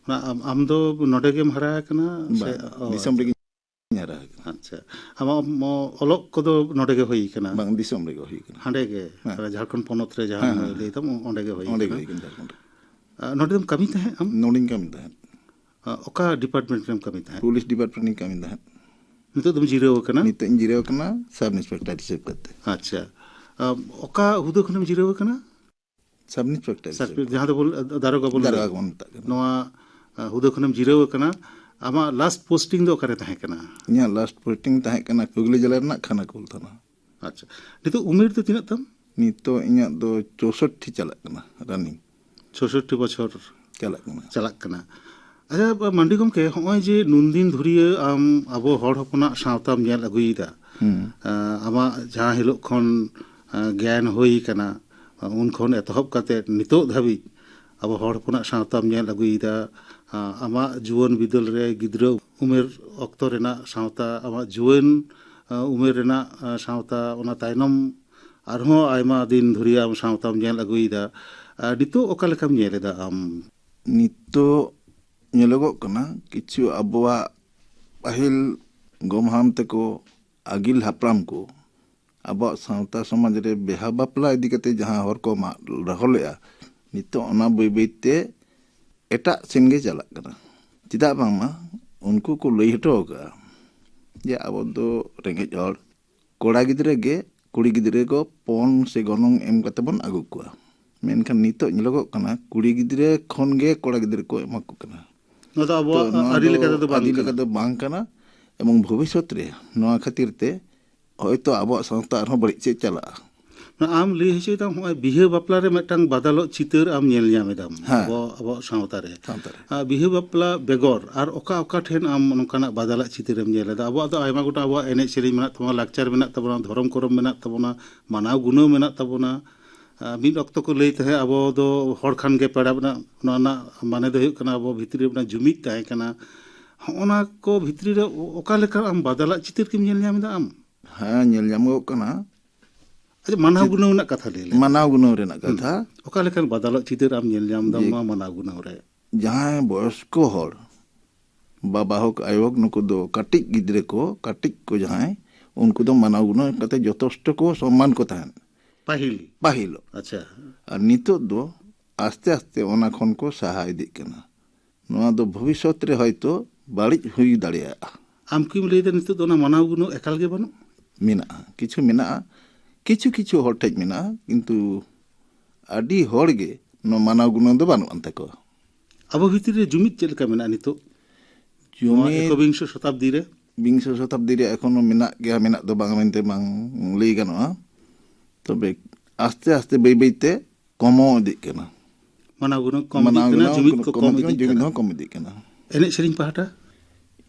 ᱚᱱᱟ ᱟᱢ, ᱟᱢ ᱫᱚ ᱱᱚᱰᱮ ᱜᱮᱢ ᱦᱟᱨᱟ ᱟᱠᱟᱱᱟ ᱥᱮ? ᱵᱟᱝ, ᱚ, ᱫᱤᱥᱚᱢ ᱟᱪᱪᱷᱟ᱾ ᱨᱮᱜᱮᱧ ᱦᱟᱨᱟ ᱟᱠᱟᱱᱟ᱾ ᱟᱪᱪᱷᱟ, ᱟᱢᱟᱜ ᱢᱚ-, ᱚᱞᱚᱜ ᱠᱚᱫᱚ ᱱᱚᱰᱮ ᱜᱮ ᱦᱩᱭ ᱟᱠᱟᱱᱟ? ᱵᱟᱝ, ᱫᱤᱥᱚᱢ ᱨᱮᱜᱮ ᱦᱩᱭ ᱟᱠᱟᱱᱟ᱾ ᱦᱟᱸᱰᱮ ᱜᱮ? ᱦᱮᱸ᱾ ᱡᱷᱟᱲᱠᱷᱚᱸᱰ ᱯᱚᱱᱚᱛ ᱨᱮ ᱡᱟᱦᱟᱸ ᱦᱮᱸ, ᱦᱮᱸ᱾ ᱞᱟᱹᱭ ᱫᱟᱢ, ᱚᱸᱰᱮ ᱜᱮ ᱦᱩᱭ ᱚᱸᱰᱮ ᱜᱮ ᱟᱠᱟᱱᱟ? ᱦᱩᱭ ᱟᱠᱟᱱᱟ, ᱡᱷᱟᱲᱠᱷᱚᱸᱰ ᱨᱮ᱾ ᱟᱨ ᱱᱚᱰᱮ ᱫᱚᱢ ᱠᱟᱹᱢᱤ ᱛᱟᱦᱮᱸᱫ ᱟᱢ? ᱱᱚᱰᱮᱧ ᱠᱟᱹᱢᱤ ᱛᱟᱦᱮᱸᱫ᱾ ᱟᱨ ᱚᱠᱟ ᱰᱤᱯᱟᱨᱴᱢᱮᱱᱴ ᱨᱮᱢ ᱠᱟᱹᱢᱤ ᱛᱟᱦᱮᱸᱫ? ᱯᱩᱞᱤᱥ ᱰᱤᱯᱟᱨᱴᱢᱮᱱᱴ ᱨᱤᱧ ᱠᱟᱹᱢᱤ ᱛᱟᱦᱮᱸᱫ᱾ ᱱᱤᱛᱚᱜ ᱫᱚᱢ ᱡᱤᱨᱟᱹᱣ ᱟᱠᱟᱱᱟ? ᱱᱤᱛᱚᱜ ᱤᱧ ᱡᱤᱨᱟᱹᱣ ᱟᱠᱟᱱᱟ ᱥᱟᱵ ᱤᱱᱥᱯᱮᱠᱴᱚᱨ ᱦᱤᱥᱟᱹᱵ ᱠᱟᱛᱮ᱾ ᱟᱪᱪᱷᱟ, ᱟᱢ ᱚᱠᱟ ᱦᱩᱫᱟᱹ ᱠᱷᱚᱱᱮᱢ ᱡᱤᱨᱟᱹᱣ ᱟᱠᱟᱱᱟ? ᱥᱟᱵ ᱤᱱᱥᱯᱮᱠᱴᱚᱨ ᱥᱟᱵ ᱦᱤᱥᱟᱹᱵ ᱠᱟᱛᱮ᱾ ᱡᱟᱦᱟᱸ ᱫᱚᱵᱚᱱ ᱫᱟᱨᱚᱜᱟ ᱵᱚᱱ ᱫᱟᱨᱚᱜᱟ ᱞᱟᱹᱭ᱾ ᱵᱚᱱ ᱢᱮᱛᱟᱜ ᱠᱟᱱᱟ᱾ ᱱᱚᱣᱟ, ᱟ, ᱦᱩᱫᱟᱹ ᱠᱷᱚᱱᱮᱢ ᱡᱤᱨᱟᱹᱣ ᱟᱠᱟᱱᱟ᱾ ᱟᱢᱟᱜ ᱞᱟᱥᱴ ᱯᱳᱥᱴᱤᱝ ᱫᱚ ᱚᱠᱟᱨᱮ ᱛᱟᱦᱮᱸ ᱠᱟᱱᱟ? ᱤᱧᱟᱹᱜ ᱞᱟᱥᱴ ᱯᱳᱥᱴᱤᱝ ᱛᱟᱦᱮᱸ ᱠᱟᱱᱟ ᱦᱩᱜᱽᱞᱤ ᱡᱮᱞᱟ ᱨᱮᱱᱟᱜ ᱠᱷᱟᱱᱟᱠᱩᱞ ᱛᱷᱟᱱᱟ᱾ ᱟᱪᱪᱷᱟ, ᱱᱤᱛᱚᱜ ᱩᱢᱮᱨ ᱫᱚ ᱛᱤᱱᱟᱹᱜ ᱛᱟᱢ? ᱱᱤᱛᱚᱜ ᱤᱧᱟᱹᱜ ᱫᱚ ᱪᱳᱥᱚᱴᱴᱤ ᱪᱟᱞᱟᱜ ᱠᱟᱱᱟ, ᱨᱟᱱᱤᱝ᱾ ᱪᱳᱥᱚᱴᱴᱤ ᱵᱚᱪᱷᱚᱨ ᱪᱟᱞᱟᱜ ᱠᱟᱱᱟ᱾ ᱪᱟᱞᱟᱜ ᱠᱟᱱᱟ᱾ ᱟᱪᱪᱷᱟ, ᱢᱟᱱᱰᱤ ᱜᱚᱢᱠᱮ, ᱦᱚᱸᱜᱼᱚᱭ ᱡᱮ ᱱᱩᱱᱫᱤᱱ ᱫᱷᱩᱨᱤᱭᱟᱹ ᱟᱢ ᱟᱵᱚ ᱦᱚᱲ ᱦᱚᱯᱚᱱᱟᱜ ᱥᱟᱶᱛᱟᱢ ᱧᱮᱞ ᱟᱹᱜᱩᱭᱮᱫᱟ, ᱦᱩᱸ᱾ ᱟᱸ, ᱟᱢᱟᱜ ᱡᱟᱦᱟᱸ ᱦᱤᱞᱳᱜ ᱠᱷᱚᱱ, ᱟᱸ, ᱜᱮᱭᱟᱱ ᱦᱩᱭ ᱠᱟᱱᱟ, ᱩᱱ ᱠᱷᱚᱱ ᱮᱛᱚᱦᱚᱵ ᱠᱟᱛᱮ ᱱᱤᱛᱚᱜ ᱫᱷᱟᱹᱵᱤᱡ ᱟᱵᱚ ᱦᱚᱲ ᱦᱚᱯᱚᱱᱟᱜ ᱥᱟᱶᱛᱟᱢ ᱧᱮᱞ ᱟᱹᱜᱩᱭᱮᱫᱟ᱾ ᱟᱸ, ᱟᱢᱟᱜ ᱡᱩᱣᱟᱹᱱ ᱵᱤᱫᱟᱹᱞ ᱨᱮ, ᱜᱤᱫᱽᱨᱟᱹ ᱩᱢᱮᱨ ᱚᱠᱛᱚ ᱨᱮᱱᱟᱜ ᱥᱟᱶᱛᱟ, ᱟᱢᱟᱜ ᱡᱩᱣᱟᱹᱱ, ᱟᱸ, ᱩᱢᱮᱨ ᱨᱮᱱᱟᱜ, ᱟᱸ, ᱥᱟᱶᱛᱟ, ᱚᱱᱟ ᱛᱟᱭᱱᱚᱢ ᱟᱨᱦᱚᱸ ᱟᱭᱢᱟ ᱫᱤᱱ ᱫᱷᱩᱨᱤᱭᱟᱹ ᱟᱢ ᱥᱟᱶᱛᱟᱢ ᱧᱮᱞ ᱟᱹᱜᱩᱭᱮᱫᱟ᱾ ᱟᱸ, ᱱᱤᱛᱚᱜ ᱚᱠᱟ ᱞᱮᱠᱟᱢ ᱧᱮᱞ ᱮᱫᱟ ᱟᱢ? ᱱᱤᱛᱚᱜ ᱧᱮᱞᱚᱜᱚᱜ ᱠᱟᱱᱟ, ᱠᱤᱪᱷᱩ ᱟᱵᱚᱣᱟᱜ ᱯᱟᱹᱦᱤᱞ ᱜᱚᱢᱦᱟᱱ ᱛᱮᱠᱚ, ᱟᱹᱜᱤᱞ ᱦᱟᱯᱲᱟᱢ ᱠᱚ ᱟᱵᱚᱣᱟᱜ ᱥᱟᱶᱛᱟ ᱥᱚᱢᱟᱡᱽ ᱨᱮ ᱵᱤᱦᱟᱹ ᱵᱟᱯᱞᱟ ᱤᱫᱤ ᱠᱟᱛᱮ ᱡᱟᱦᱟᱸ ᱦᱚᱨ ᱠᱚ ᱢᱟᱜ ᱰᱚᱦᱚ ᱞᱮᱫᱼᱟ, ᱱᱤᱛᱚᱜ ᱚᱱᱟ ᱵᱟᱹᱭ ᱵᱟᱹᱭ ᱛᱮ ᱮᱴᱟᱜ ᱥᱮᱱ ᱜᱮ ᱪᱟᱞᱟᱜ ᱠᱟᱱᱟ᱾ ᱪᱮᱫᱟᱜ ᱵᱟᱝᱢᱟ ᱩᱱᱠᱩ ᱠᱚ ᱞᱟᱹᱭ ᱦᱚᱴᱚ ᱟᱠᱟᱫᱼᱟ ᱡᱮ ᱟᱵᱚ ᱫᱚ ᱨᱮᱸᱜᱮᱡ ᱦᱚᱲ, ᱠᱚᱲᱟ ᱜᱤᱫᱽᱨᱟᱹ ᱜᱮ ᱠᱩᱲᱤ ᱜᱤᱫᱽᱨᱟᱹ ᱠᱚ ᱯᱚᱱ ᱥᱮ ᱜᱚᱱᱚᱝ ᱮᱢ ᱠᱟᱛᱮ ᱵᱚᱱ ᱟᱹᱜᱩ ᱠᱚᱣᱟ᱾ ᱢᱮᱱᱠᱷᱟᱱ ᱱᱤᱛᱚᱜ ᱧᱮᱞᱚᱜᱚᱜ ᱠᱟᱱᱟ, ᱠᱩᱲᱤ ᱜᱤᱫᱽᱨᱟᱹ ᱠᱷᱚᱱ ᱜᱮ ᱠᱚᱲᱟ ᱜᱤᱫᱽᱨᱟᱹ ᱠᱚ ᱮᱢᱟ ᱠᱚ ᱠᱟᱱᱟ᱾ ᱱᱚᱣᱟ ᱫᱚ ᱛᱚ ᱟᱵᱚᱣᱟᱜ ᱱᱚᱣᱟ ᱟᱹᱨᱤ ᱫᱚ ᱞᱮᱠᱟ ᱛᱮᱫᱚ ᱵᱟᱝ ᱟᱹᱨᱤ ᱠᱟᱱᱟ᱾ ᱞᱮᱠᱟ ᱫᱚ ᱵᱟᱝ ᱠᱟᱱᱟ᱾ ᱮᱵᱚᱝ ᱵᱷᱚᱵᱤᱥᱥᱚᱛ ᱨᱮ ᱱᱚᱣᱟ ᱠᱷᱟᱹᱛᱤᱨ ᱛᱮ ᱦᱚᱭᱛᱚ ᱟᱵᱚᱣᱟᱜ ᱥᱟᱶᱛᱟ ᱟᱨᱦᱚᱸ ᱵᱟᱹᱲᱤᱡ ᱥᱮᱫ ᱪᱟᱞᱟᱜᱼᱟ᱾ ᱟᱢ ᱞᱟᱹᱭ ᱦᱚᱪᱚᱭᱮᱫᱟᱢ, ᱱᱚᱜᱼᱚᱭ ᱵᱤᱦᱟᱹ ᱵᱟᱯᱞᱟ ᱨᱮ ᱢᱤᱫᱴᱟᱝ ᱵᱟᱫᱟᱞᱚᱜ ᱪᱤᱛᱟᱹᱨ ᱟᱢ ᱧᱮᱞ ᱧᱟᱢ ᱮᱫᱟᱢ ᱦᱮᱸ᱾ ᱟᱵᱚ, ᱟᱵᱚᱣᱟᱜ ᱥᱟᱶᱛᱟ ᱨᱮ᱾ ᱥᱟᱶᱛᱟ ᱨᱮ᱾ ᱟᱨ ᱵᱤᱦᱟᱹ ᱵᱟᱯᱞᱟ ᱵᱮᱜᱚᱨ ᱟᱨ ᱚᱠᱟ ᱚᱠᱟ ᱴᱷᱮᱱ ᱟᱢ ᱱᱚᱝᱠᱟᱱᱟᱜ ᱵᱟᱫᱟᱞᱟᱜ ᱪᱤᱛᱟᱹᱨᱮᱢ ᱧᱮᱞ ᱮᱫᱟ? ᱟᱵᱚᱣᱟᱜ ᱫᱚ ᱟᱭᱢᱟ ᱜᱚᱴᱟᱝ ᱟᱵᱚᱣᱟᱜ ᱮᱱᱮᱡ ᱥᱮᱨᱮᱧ ᱢᱮᱱᱟᱜ ᱛᱟᱵᱚᱱᱟ, ᱞᱟᱠᱪᱟᱨ ᱢᱮᱱᱟᱜ ᱛᱟᱵᱚᱱᱟ, ᱫᱷᱚᱨᱚᱢ ᱠᱚᱨᱚᱢ ᱢᱮᱱᱟᱜ ᱛᱟᱵᱚᱱᱟ, ᱢᱟᱱᱟᱣ ᱜᱩᱱᱟᱹᱣ ᱢᱮᱱᱟᱜ ᱛᱟᱵᱚᱱᱟ᱾ ᱟᱨ ᱢᱤᱫ ᱚᱠᱛᱚ ᱠᱚ ᱞᱟᱹᱭ ᱛᱟᱦᱮᱸᱫ, ᱟᱵᱚ ᱫᱚ ᱦᱚᱲ ᱠᱷᱟᱱ ᱜᱮ ᱯᱮᱲᱟ ᱢᱮᱱᱟᱜ, ᱱᱚᱣᱟ ᱨᱮᱱᱟᱜ ᱢᱟᱱᱮ ᱫᱚ ᱦᱩᱭᱩᱜ ᱠᱟᱱᱟ ᱟᱵᱚ ᱵᱷᱤᱛᱨᱤ ᱨᱮ ᱢᱤᱫᱴᱟᱝ ᱡᱩᱢᱤᱫ ᱛᱟᱦᱮᱸ ᱠᱟᱱᱟ᱾ ᱦᱚᱸᱜᱼᱚ ᱱᱟ ᱠᱚ ᱵᱷᱤᱛᱨᱤ ᱨᱮ ᱚ-, ᱚᱠᱟ ᱞᱮᱠᱟ ᱟᱢ ᱵᱟᱫᱟᱞᱟᱜ ᱪᱤᱛᱟᱹᱨ ᱠᱤᱢ ᱧᱮᱞ ᱧᱟᱢ ᱮᱫᱟ ᱟᱢ? ᱦᱮᱸ, ᱧᱮᱞ ᱧᱟᱢᱚᱜ ᱠᱟᱱᱟ᱾ ᱟᱪᱪᱷᱟ, ᱢᱟᱱᱟᱣ ᱪᱮᱫ ᱜᱩᱱᱟᱹᱣ ᱨᱮᱱᱟᱜ ᱠᱟᱛᱷᱟ ᱞᱟᱹᱭ ᱞᱮᱢ᱾ ᱢᱟᱱᱟᱣ ᱜᱩᱱᱟᱹᱣ ᱨᱮᱱᱟᱜ ᱦᱩᱸ᱾ ᱠᱟᱛᱷᱟ᱾ ᱚᱠᱟ ᱞᱮᱠᱟᱱ ᱵᱟᱫᱟᱞᱚᱜ ᱪᱤᱛᱟᱹᱨ ᱟᱢ ᱧᱮᱞ ᱧᱟᱢ ᱫᱟᱢ ᱡᱮ ᱱᱚᱣᱟ ᱢᱟᱱᱟᱣ ᱜᱩᱱᱟᱹᱣ ᱨᱮ? ᱡᱟᱦᱟᱸᱭ ᱵᱚᱭᱚᱥᱠᱚ ᱦᱚᱲ, ᱵᱟᱵᱟ ᱦᱳᱠ, ᱟᱭᱳ ᱦᱳᱠ, ᱱᱩᱠᱩ ᱫᱚ ᱠᱟᱹᱴᱤᱡ ᱜᱤᱫᱽᱨᱟᱹ ᱠᱚ, ᱠᱟᱹᱴᱤᱡ ᱠᱚ ᱡᱟᱦᱟᱸᱭ, ᱩᱱᱠᱩ ᱫᱚ ᱢᱟᱱᱟᱣ ᱜᱩᱱᱟᱹᱣ ᱠᱟᱛᱮ ᱡᱚᱛᱷᱮᱥᱴᱚ ᱠᱚ ᱥᱚᱱᱢᱟᱱ ᱠᱚ ᱛᱟᱦᱮᱸᱫ᱾ ᱯᱟᱹᱦᱤᱞ᱾ ᱯᱟᱹᱦᱤᱞ᱾ ᱟᱪᱪᱷᱟ᱾ ᱟᱨ ᱱᱤᱛᱚᱜ ᱫᱚ ᱟᱥᱛᱮ ᱟᱥᱛᱮ ᱚᱱᱟ ᱠᱷᱚᱱ ᱠᱚ ᱥᱟᱦᱟ ᱤᱫᱤᱜ ᱠᱟᱱᱟ᱾ ᱱᱚᱣᱟ ᱫᱚ ᱵᱷᱚᱵᱤᱥᱥᱚᱛ ᱨᱮ ᱦᱚᱭᱛᱚ ᱵᱟᱹᱲᱤᱡ ᱦᱩᱭ ᱫᱟᱲᱮᱭᱟᱜᱼᱟ᱾ ᱟᱢ ᱠᱤᱢ ᱞᱟᱹᱭᱫᱟ ᱱᱤᱛᱚᱜ ᱫᱚ ᱚᱱᱟ ᱢᱟᱱᱟᱣ ᱜᱩᱱᱟᱹᱣ ᱮᱠᱟᱞ ᱜᱮ ᱵᱟᱹᱱᱩᱜ? ᱢᱮᱱᱟᱜᱼᱟ, ᱠᱤᱪᱷᱩ ᱢᱮᱱᱟᱜᱼᱟ, ᱠᱤᱪᱷᱩ ᱠᱤᱪᱷᱩ ᱦᱚᱲ ᱴᱷᱮᱡ ᱢᱮᱱᱟᱜᱼᱟ, ᱠᱤᱱᱛᱩ ᱟᱹᱰᱤ ᱦᱚᱲ ᱜᱮ ᱱᱚᱣᱟ ᱢᱟᱱᱟᱣ ᱜᱩᱱᱟᱹᱣ ᱫᱚ ᱵᱟᱹᱱᱩᱜ ᱟᱱ ᱛᱟᱠᱚᱣᱟ᱾ ᱟᱵᱚ ᱵᱷᱤᱛᱤᱨ ᱨᱮ ᱡᱩᱢᱤᱫ ᱪᱮᱫ ᱞᱮᱠᱟ ᱢᱮᱱᱟᱜᱼᱟ ᱱᱤᱛᱚᱜ? ᱱᱚᱣᱟ ᱡᱩᱢᱤᱫ ᱮᱠᱚᱵᱤᱝᱥᱚ ᱥᱚᱛᱟᱵᱫᱤ ᱨᱮ? ᱵᱤᱝᱥᱚ ᱥᱚᱛᱟᱵᱫᱤ ᱨᱮ ᱮᱠᱷᱚᱱᱳ ᱢᱮᱱᱟᱜ ᱜᱮᱭᱟ, ᱢᱮᱱᱟᱜ ᱫᱚ ᱵᱟᱝ ᱢᱮᱱᱛᱮ ᱵᱟᱝ ᱞᱟᱹᱭ ᱜᱟᱱᱚᱜᱼᱟ᱾ ᱛᱚᱵᱮ ᱟᱥᱛᱮ ᱟᱥᱛᱮ ᱵᱟᱹᱭ ᱵᱟᱹᱭ ᱛᱮ ᱠᱚᱢᱚᱜ ᱤᱫᱤᱜ ᱠᱟᱱᱟ᱾ ᱢᱟᱱᱟᱣ ᱜᱩᱱᱟᱹᱣ ᱠᱚᱢ ᱤᱫᱤᱜ ᱠᱟᱱᱟ, ᱡᱩᱢᱤᱫ ᱠᱚ ᱠᱚᱢ ᱤᱫᱤᱜ ᱠᱟᱱᱟ᱾ ᱡᱩᱢᱤᱫ ᱦᱚᱸ ᱠᱚᱢ ᱤᱫᱤᱜ ᱠᱟᱱᱟ᱾ ᱮᱱᱮᱡ ᱥᱮᱨᱮᱧ ᱯᱟᱦᱴᱟ?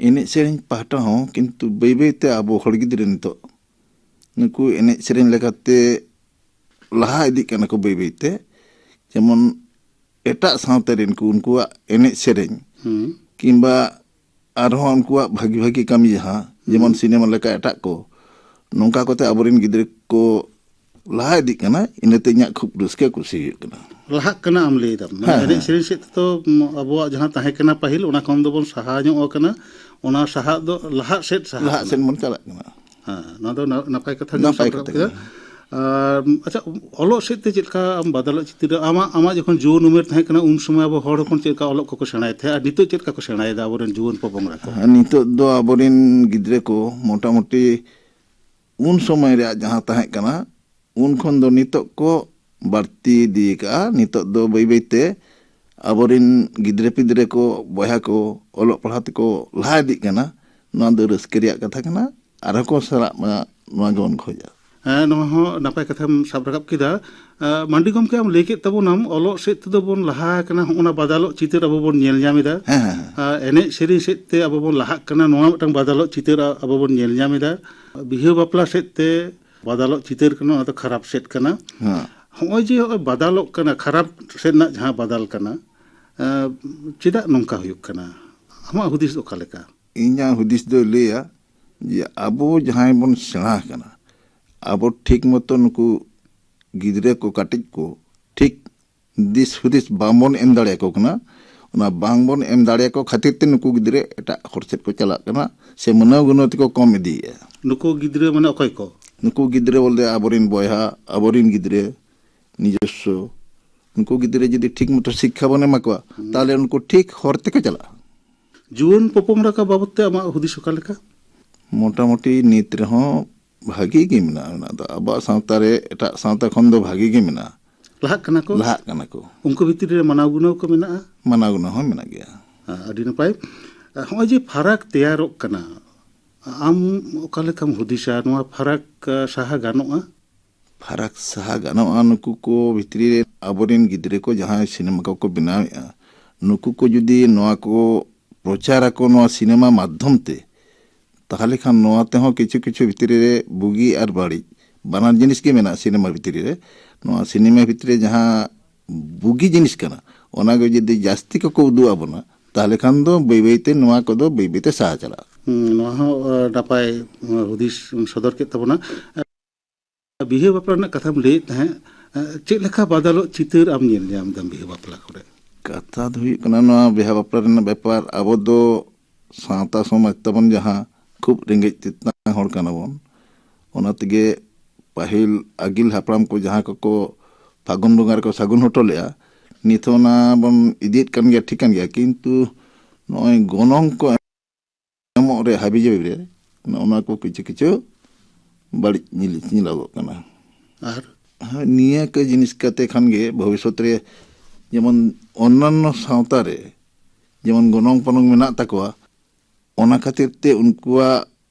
ᱮᱱᱮᱡ ᱥᱮᱨᱮᱧ ᱯᱟᱦᱴᱟ ᱦᱚᱸ ᱠᱤᱱᱛᱩ ᱵᱟᱹᱭ ᱵᱟᱹᱭ ᱛᱮ ᱟᱵᱚ ᱦᱚᱲ ᱜᱤᱫᱽᱨᱟᱹ ᱱᱤᱛᱚᱜ ᱱᱩᱠᱩ ᱮᱱᱮᱡ ᱥᱮᱨᱮᱧ ᱞᱮᱠᱟᱛᱮ ᱞᱟᱦᱟ ᱤᱫᱤᱜ ᱠᱟᱱᱟ ᱠᱚ ᱵᱟᱹᱭ ᱵᱟᱹᱭ ᱛᱮ᱾ ᱡᱮᱢᱚᱱ ᱮᱴᱟᱜ ᱥᱟᱶᱛᱟ ᱨᱮᱱ ᱠᱚ, ᱩᱱᱠᱩᱣᱟᱜ ᱮᱱᱮᱡ ᱥᱮᱨᱮᱧ ᱦᱩᱸ᱾ ᱠᱤᱝᱵᱟ ᱟᱨᱦᱚᱸ ᱩᱱᱠᱩᱣᱟᱜ ᱵᱷᱟᱹᱜᱤ ᱵᱷᱟᱹᱜᱤ ᱠᱟᱹᱢᱤ, ᱡᱟᱦᱟᱸ ᱡᱮᱢᱚᱱ ᱦᱩᱸ᱾ ᱥᱤᱱᱮᱢᱟ ᱞᱮᱠᱟ ᱮᱴᱟᱜ ᱠᱚ, ᱱᱚᱝᱠᱟ ᱠᱚᱛᱮ ᱟᱵᱚᱨᱮᱱ ᱜᱤᱫᱽᱨᱟᱹ ᱠᱚ ᱞᱟᱦᱟ ᱤᱫᱤᱜ ᱠᱟᱱᱟ, ᱤᱱᱟᱹᱛᱮ ᱤᱧᱟᱹᱜ ᱠᱷᱩᱵ ᱨᱟᱹᱥᱠᱟᱹ ᱠᱩᱥᱤ ᱦᱩᱭᱩᱜ ᱠᱟᱱᱟ᱾ ᱞᱟᱦᱟᱜ ᱠᱟᱱᱟ ᱟᱢ ᱞᱟᱹᱭ ᱫᱟᱢ, ᱢᱟᱱᱮ ᱦᱮᱸ, ᱮᱱᱮᱡ ᱦᱮᱸ᱾ ᱥᱮᱨᱮᱧ ᱥᱮᱫ ᱛᱮᱫᱚ, ᱩᱢ, ᱟᱵᱚᱣᱟᱜ ᱡᱟᱦᱟᱸ ᱛᱟᱦᱮᱸ ᱠᱟᱱᱟ ᱯᱟᱹᱦᱤᱞ, ᱚᱱᱟ ᱠᱷᱚᱱ ᱫᱚᱵᱚᱱ ᱥᱟᱦᱟ ᱧᱚᱜ ᱟᱠᱟᱱᱟ, ᱚᱱᱟ ᱥᱟᱦᱟᱜ ᱫᱚ ᱞᱟᱦᱟᱜ ᱥᱮᱫ ᱥᱟᱦᱟᱜ ᱞᱟᱦᱟᱜ ᱠᱟᱱᱟ᱾ ᱥᱮᱫ ᱵᱚᱱ ᱪᱟᱞᱟᱜ ᱠᱟᱱᱟ᱾ ᱦᱮᱸ, ᱱᱚᱣᱟ ᱫᱚ ᱱᱟ-, ᱱᱟᱯᱟᱭ ᱠᱟᱛᱷᱟ ᱜᱮᱢ ᱱᱟᱯᱟᱭ ᱥᱟᱵ ᱠᱟᱛᱷᱟ ᱨᱟᱠᱟᱵ ᱠᱮᱫᱟ᱾ ᱠᱟᱱᱟ᱾ ᱟᱨ, ᱟᱪᱪᱷᱟ, ᱚᱞᱚᱜ ᱥᱮᱫ ᱛᱮ ᱪᱮᱫ ᱞᱮᱠᱟ ᱟᱢ ᱵᱟᱫᱟᱞᱚᱜ ᱪᱤᱛᱟᱹᱨ ᱨᱮ, ᱟᱢᱟᱜ, ᱟᱢᱟᱜ ᱡᱚᱠᱷᱚᱱ ᱡᱩᱣᱟᱹᱱ ᱩᱢᱮᱨ ᱛᱟᱦᱮᱸ ᱠᱟᱱᱟ, ᱩᱱ ᱥᱚᱢᱚᱭ ᱟᱵᱚ ᱦᱚᱲ ᱦᱚᱯᱚᱱ ᱪᱮᱫ ᱞᱮᱠᱟ ᱚᱞᱚᱜ ᱠᱚᱠᱚ ᱥᱮᱬᱟᱭᱮᱫ ᱛᱟᱦᱮᱸᱫ, ᱟᱨ ᱱᱤᱛᱚᱜ ᱪᱮᱫ ᱞᱮᱠᱟ ᱠᱚ ᱥᱮᱬᱟᱭᱮᱫᱟ ᱟᱵᱚᱨᱮᱱ ᱡᱩᱣᱟᱹᱱ ᱯᱚᱯᱚᱝᱲᱟ ᱠᱚ? ᱟᱨ ᱱᱤᱛᱚᱜ ᱫᱚ ᱟᱵᱚᱨᱮᱱ ᱜᱤᱫᱽᱨᱟᱹ ᱠᱚ ᱢᱚᱴᱟᱢᱩᱴᱤ ᱩᱱ ᱥᱚᱢᱚᱭ ᱨᱮᱭᱟᱜ ᱡᱟᱦᱟᱸ ᱛᱟᱦᱮᱸ ᱠᱟᱱᱟ, ᱩᱱ ᱠᱷᱚᱱ ᱫᱚ ᱱᱤᱛᱚᱜ ᱠᱚ ᱵᱟᱹᱲᱛᱤ ᱤᱫᱤ ᱟᱠᱟᱫᱼᱟ᱾ ᱱᱤᱛᱚᱜ ᱫᱚ ᱵᱟᱹᱭ ᱵᱟᱹᱭ ᱛᱮ ᱟᱵᱚᱨᱮᱱ ᱜᱤᱫᱽᱨᱟᱹ ᱯᱤᱫᱽᱨᱟᱹ ᱠᱚ, ᱵᱚᱭᱦᱟ ᱠᱚ ᱚᱞᱚᱜ ᱯᱟᱲᱦᱟᱣ ᱛᱮᱠᱚ ᱞᱟᱦᱟ ᱤᱫᱤᱜ ᱠᱟᱱᱟ᱾ ᱱᱚᱣᱟ ᱫᱚ ᱨᱟᱹᱥᱠᱟᱹ ᱨᱮᱭᱟᱜ ᱠᱟᱛᱷᱟ ᱠᱟᱱᱟ, ᱟᱨᱦᱚᱸ ᱠᱚ ᱥᱮᱬᱟᱜ ᱢᱟ, ᱱᱚᱣᱟ ᱜᱮᱵᱚᱱ ᱠᱷᱚᱡᱟ᱾ ᱦᱮᱸ, ᱱᱚᱣᱟ ᱦᱚᱸ ᱱᱟᱯᱟᱭ ᱠᱟᱛᱷᱟᱢ ᱥᱟᱵ ᱨᱟᱠᱟᱵ ᱠᱮᱫᱟ᱾ ᱟᱸ, ᱢᱟᱱᱰᱤ ᱜᱚᱢᱠᱮ, ᱟᱢ ᱞᱟᱹᱭ ᱠᱮᱫ ᱛᱟᱵᱚᱱᱟᱢ, ᱚᱞᱚᱜ ᱥᱮᱫ ᱛᱮᱫᱚ ᱵᱚᱱ ᱞᱟᱦᱟ ᱟᱠᱟᱱᱟ, ᱦᱚᱸᱜᱼᱚ ᱱᱟ ᱵᱟᱫᱟᱞᱚᱜ ᱪᱤᱛᱟᱹᱨ ᱟᱵᱚ ᱵᱚᱱ ᱧᱮᱞ ᱧᱟᱢ ᱮᱫᱟ᱾ ᱦᱮᱸ, ᱦᱮᱸ, ᱦᱮᱸ᱾ ᱟᱸ, ᱮᱱᱮᱡ ᱥᱮᱨᱮᱧ ᱥᱮᱫ ᱛᱮ ᱟᱵᱚ ᱵᱚᱱ ᱞᱟᱦᱟᱜ ᱠᱟᱱᱟ, ᱱᱚᱣᱟ ᱢᱤᱫᱴᱟᱝ ᱵᱟᱫᱟᱞᱚᱜ ᱪᱤᱛᱟᱹᱨ ᱟ-, ᱟᱵᱚ ᱵᱚᱱ ᱧᱮᱞ ᱧᱟᱢ ᱮᱫᱟ᱾ ᱵᱤᱦᱟᱹ ᱵᱟᱯᱞᱟ ᱥᱮᱫ ᱛᱮ ᱵᱟᱫᱟᱞᱚᱜ ᱪᱤᱛᱟᱹᱨ ᱠᱟᱱᱟ, ᱚᱱᱟ ᱫᱚ ᱠᱷᱟᱨᱟᱯ ᱥᱮᱫ ᱠᱟᱱᱟ᱾ ᱦᱮᱸ᱾ ᱦᱚᱸᱜᱼᱚᱭ ᱡᱮ ᱦᱚᱸᱜᱼᱚᱭ ᱵᱟᱫᱟᱞᱚᱜ ᱠᱟᱱᱟ, ᱠᱷᱟᱨᱟᱯ ᱥᱮᱫ ᱨᱮᱱᱟᱜ ᱡᱟᱦᱟᱸ ᱵᱟᱫᱟᱞ ᱠᱟᱱᱟ, ᱮᱸ, ᱪᱮᱫᱟᱜ ᱱᱚᱝᱠᱟ ᱦᱩᱭᱩᱜ ᱠᱟᱱᱟ? ᱟᱢᱟᱜ ᱦᱩᱫᱤᱥ ᱚᱠᱟ ᱞᱮᱠᱟ? ᱤᱧᱟᱹᱜ ᱦᱩᱫᱤᱥ ᱫᱚᱭ ᱞᱟᱹᱭᱟ ᱡᱮ ᱟᱵᱚ ᱡᱟᱦᱟᱸᱭ ᱵᱚᱱ ᱥᱮᱬᱟ ᱟᱠᱟᱱᱟ, ᱟᱵᱚ ᱴᱷᱤᱠ ᱢᱚᱛᱚ ᱱᱩᱠᱩ ᱜᱤᱫᱽᱨᱟᱹ ᱠᱚ, ᱠᱟᱹᱴᱤᱡ ᱠᱚ ᱴᱷᱤᱠ ᱫᱤᱥ ᱦᱩᱫᱤᱥ ᱵᱟᱝᱵᱚᱱ ᱮᱢ ᱫᱟᱲᱮᱭᱟᱠᱚ ᱠᱟᱱᱟ᱾ ᱚᱱᱟ ᱵᱟᱝᱵᱚᱱ ᱮᱢ ᱫᱟᱲᱮᱭᱟᱠᱚ ᱠᱷᱟᱹᱛᱤᱨ ᱛᱮ ᱱᱩᱠᱩ ᱜᱤᱫᱽᱨᱟᱹ ᱮᱴᱟᱜ ᱦᱚᱨ ᱥᱮᱫ ᱠᱚ ᱪᱟᱞᱟᱜ ᱠᱟᱱᱟ, ᱥᱮ ᱢᱟᱹᱱᱟᱣ ᱜᱩᱱᱟᱹᱣ ᱛᱮᱠᱚ ᱠᱚᱢ ᱤᱫᱤᱭᱮᱫᱼᱟ᱾ ᱱᱩᱠᱩ ᱜᱤᱫᱽᱨᱟᱹ ᱢᱟᱱᱮ ᱚᱠᱚᱭ ᱠᱚ? ᱱᱩᱠᱩ ᱜᱤᱫᱽᱨᱟᱹ ᱵᱚᱞᱛᱮ ᱟᱵᱚᱨᱮᱱ ᱵᱚᱭᱦᱟ, ᱟᱵᱚᱨᱮᱱ ᱜᱤᱫᱽᱨᱟᱹ ᱱᱤᱡᱚᱥᱥᱚ, ᱱᱩᱠᱩ ᱜᱤᱫᱽᱨᱟᱹ ᱡᱩᱫᱤ ᱴᱷᱤᱠ ᱢᱚᱛᱚ ᱥᱤᱠᱠᱷᱟ ᱵᱚᱱ ᱮᱢᱟ ᱠᱚᱣᱟ, ᱦᱩᱸ᱾ ᱛᱟᱦᱚᱞᱮ ᱩᱱᱠᱩ ᱴᱷᱤᱠ ᱦᱚᱨ ᱛᱮᱠᱚ ᱪᱟᱞᱟᱜᱼᱟ᱾ ᱡᱩᱣᱟᱹᱱ ᱯᱚᱯᱚᱝᱲᱟ ᱠᱚ ᱵᱟᱵᱚᱫ ᱛᱮ ᱟᱢᱟᱜ ᱦᱩᱫᱤᱥ ᱚᱠᱟ ᱞᱮᱠᱟ? ᱢᱚᱴᱟᱢᱩᱴᱤ ᱱᱤᱛ ᱨᱮᱦᱚᱸ ᱵᱷᱟᱹᱜᱤ ᱜᱮ ᱢᱮᱱᱟᱜᱼᱟ᱾ ᱢᱮᱱᱟᱜ ᱫᱚ ᱟᱵᱚᱣᱟᱜ ᱥᱟᱶᱛᱟ ᱨᱮ ᱮᱴᱟᱜ ᱥᱟᱶᱛᱟ ᱠᱷᱚᱱ ᱫᱚ ᱵᱷᱟᱹᱜᱤ ᱜᱮ ᱢᱮᱱᱟᱜᱼᱟ᱾ ᱞᱟᱦᱟᱜ ᱠᱟᱱᱟ ᱠᱚ? ᱞᱟᱦᱟᱜ ᱠᱟᱱᱟ ᱠᱚ᱾ ᱩᱱᱠᱩ ᱵᱷᱤᱛᱨᱤ ᱨᱮ ᱢᱟᱱᱟᱣ ᱜᱩᱱᱟᱹᱣ ᱠᱚ ᱢᱮᱱᱟᱜᱼᱟ? ᱢᱟᱱᱟᱣ ᱜᱩᱱᱟᱹᱣ ᱦᱚᱸ ᱢᱮᱱᱟᱜ ᱜᱮᱭᱟ᱾ ᱦᱮᱸ, ᱟᱹᱰᱤ ᱱᱟᱯᱟᱭ᱾ ᱦᱚᱸᱜᱼᱚᱭ ᱡᱮ ᱯᱷᱟᱨᱟᱠ ᱛᱮᱭᱟᱨᱚᱜ ᱠᱟᱱᱟ, ᱟᱢ ᱚᱠᱟ ᱞᱮᱠᱟᱢ ᱦᱩᱫᱤᱥᱟ, ᱱᱚᱣᱟ ᱯᱷᱟᱨᱟᱠ, ᱟ, ᱥᱟᱦᱟ ᱜᱟᱱᱚᱜᱼᱟ? ᱯᱷᱟᱨᱟᱠ ᱥᱟᱦᱟ ᱜᱟᱱᱚᱜᱼᱟ᱾ ᱱᱩᱠᱩ ᱠᱚ ᱵᱷᱤᱛᱨᱤ ᱨᱮ ᱟᱵᱚᱨᱮᱱ ᱜᱤᱫᱽᱨᱟᱹ ᱠᱚ ᱡᱟᱦᱟᱸᱭ ᱥᱤᱱᱮᱢᱟ ᱠᱚᱠᱚ ᱵᱮᱱᱟᱣᱮᱫᱼᱟ, ᱱᱩᱠᱩ ᱠᱚ ᱡᱩᱫᱤ ᱱᱚᱣᱟ ᱠᱚ ᱯᱨᱚᱪᱟᱨ ᱟᱠᱚ ᱱᱚᱣᱟ ᱥᱤᱱᱮᱢᱟ ᱢᱟᱫᱽᱫᱷᱚᱢ ᱛᱮ, ᱛᱟᱦᱚᱞᱮ ᱠᱷᱟᱱ ᱱᱚᱣᱟ ᱛᱮᱦᱚᱸ ᱠᱤᱪᱷᱩ ᱠᱤᱪᱷᱩ ᱵᱷᱤᱛᱨᱤ ᱨᱮ ᱵᱩᱜᱤ ᱟᱨ ᱵᱟᱹᱲᱤᱡ ᱵᱟᱱᱟᱨ ᱡᱤᱱᱤᱥ ᱜᱮ ᱢᱮᱱᱟᱜᱼᱟ ᱥᱤᱱᱮᱢᱟ ᱵᱷᱤᱛᱨᱤ ᱨᱮ᱾ ᱱᱚᱣᱟ ᱥᱤᱱᱮᱢᱟ ᱵᱷᱤᱛᱨᱤ ᱨᱮ ᱡᱟᱦᱟᱸ ᱵᱩᱜᱤ ᱡᱤᱱᱤᱥ ᱠᱟᱱᱟ, ᱚᱱᱟ ᱜᱮ ᱡᱩᱫᱤ ᱡᱟᱹᱥᱛᱤ ᱠᱚᱠᱚ ᱩᱫᱩᱜ ᱟᱵᱚᱱᱟ, ᱛᱟᱦᱚᱞᱮ ᱠᱷᱟᱱ ᱫᱚ ᱵᱟᱹᱭ ᱵᱟᱹᱭ ᱛᱮ ᱱᱚᱣᱟ ᱠᱚᱫᱚ ᱵᱟᱹᱭ ᱵᱟᱹᱭ ᱛᱮ ᱥᱟᱦᱟ ᱪᱟᱞᱟᱜᱼᱟ᱾ ᱦᱩᱸ, ᱱᱚᱣᱟ ᱦᱚᱸ, ᱟᱸ, ᱱᱟᱯᱟᱭ, ᱟᱸ, ᱦᱩᱫᱤᱥ ᱥᱚᱫᱚᱨ ᱠᱮᱫ ᱛᱟᱵᱚᱱᱟ᱾ ᱵᱤᱦᱟᱹ ᱵᱟᱯᱞᱟ ᱨᱮᱱᱟᱜ ᱠᱟᱛᱷᱟᱢ ᱞᱟᱹᱭᱮᱫ ᱛᱟᱦᱮᱸᱫ, ᱟᱸ, ᱪᱮᱫ ᱞᱮᱠᱟ ᱵᱟᱫᱟᱞᱚᱜ ᱪᱤᱛᱟᱹᱨ ᱟᱢ ᱧᱮᱞ ᱧᱟᱢ ᱮᱫᱟᱢ ᱵᱤᱦᱟᱹ ᱵᱟᱯᱞᱟ ᱠᱚᱨᱮ? ᱠᱟᱛᱷᱟ ᱫᱚ ᱦᱩᱭᱩᱜ ᱠᱟᱱᱟ, ᱱᱚᱣᱟ ᱵᱤᱦᱟᱹ ᱵᱟᱯᱞᱟ ᱨᱮᱱᱟᱜ ᱵᱮᱯᱟᱨ, ᱟᱵᱚ ᱫᱚ ᱥᱟᱶᱛᱟ ᱥᱚᱢᱟᱡᱽ ᱛᱟᱵᱚᱱ ᱡᱟᱦᱟᱸ ᱠᱷᱩᱵ ᱨᱮᱸᱜᱮᱡ ᱛᱮᱛᱟᱝ ᱦᱚᱲ ᱠᱟᱱᱟ ᱵᱚᱱ, ᱚᱱᱟ ᱛᱮᱜᱮ ᱯᱟᱹᱦᱤᱞ ᱟᱹᱜᱤᱞ ᱦᱟᱯᱲᱟᱢ ᱠᱚ ᱡᱟᱦᱟᱸ ᱠᱚᱠᱚ ᱯᱷᱟᱹᱜᱩᱱ ᱵᱚᱸᱜᱟ ᱨᱮᱠᱚ ᱥᱟᱹᱜᱩᱱ ᱦᱚᱴᱚ ᱞᱮᱫᱼᱟ, ᱱᱤᱛ ᱦᱚᱸ ᱚᱱᱟ ᱵᱚᱱ ᱤᱫᱤᱭᱮᱫ ᱠᱟᱱ ᱜᱮᱭᱟ, ᱴᱷᱤᱠ ᱠᱟᱱ ᱜᱮᱭᱟ, ᱠᱤᱱᱛᱩ ᱱᱚᱜᱼᱚᱭ ᱜᱚᱱᱚᱝ ᱠᱚ ᱮᱢᱚᱜ ᱨᱮ ᱦᱟᱹᱵᱤ ᱡᱟᱹᱵᱤ ᱨᱮ ᱱᱚᱜᱼᱚ ᱱᱚᱣᱟ ᱠᱚ ᱠᱤᱪᱷᱩ ᱠᱤᱪᱷᱩ ᱵᱟᱹᱲᱤᱡ ᱡᱤᱱᱤᱥ ᱧᱮᱞᱚᱜᱚᱜ ᱠᱟᱱᱟ᱾ ᱟᱨ ᱦᱳᱭ, ᱱᱤᱭᱟᱹ ᱠᱚ ᱡᱤᱱᱤᱥ ᱠᱟᱛᱮ ᱠᱷᱟᱱ ᱜᱮ ᱵᱷᱚᱵᱤᱥᱥᱚᱛ ᱨᱮ ᱡᱮᱢᱚᱱ ᱚᱱᱱᱟᱱᱱᱚ ᱥᱟᱶᱛᱟ ᱨᱮ ᱡᱮᱢᱚᱱ ᱜᱚᱱᱚᱝ ᱯᱚᱱᱚᱝ ᱢᱮᱱᱟᱜ ᱛᱟᱠᱚᱣᱟ, ᱚᱱᱟ ᱠᱷᱟᱹᱛᱤᱨ ᱛᱮ ᱩᱱᱠᱩᱣᱟᱜ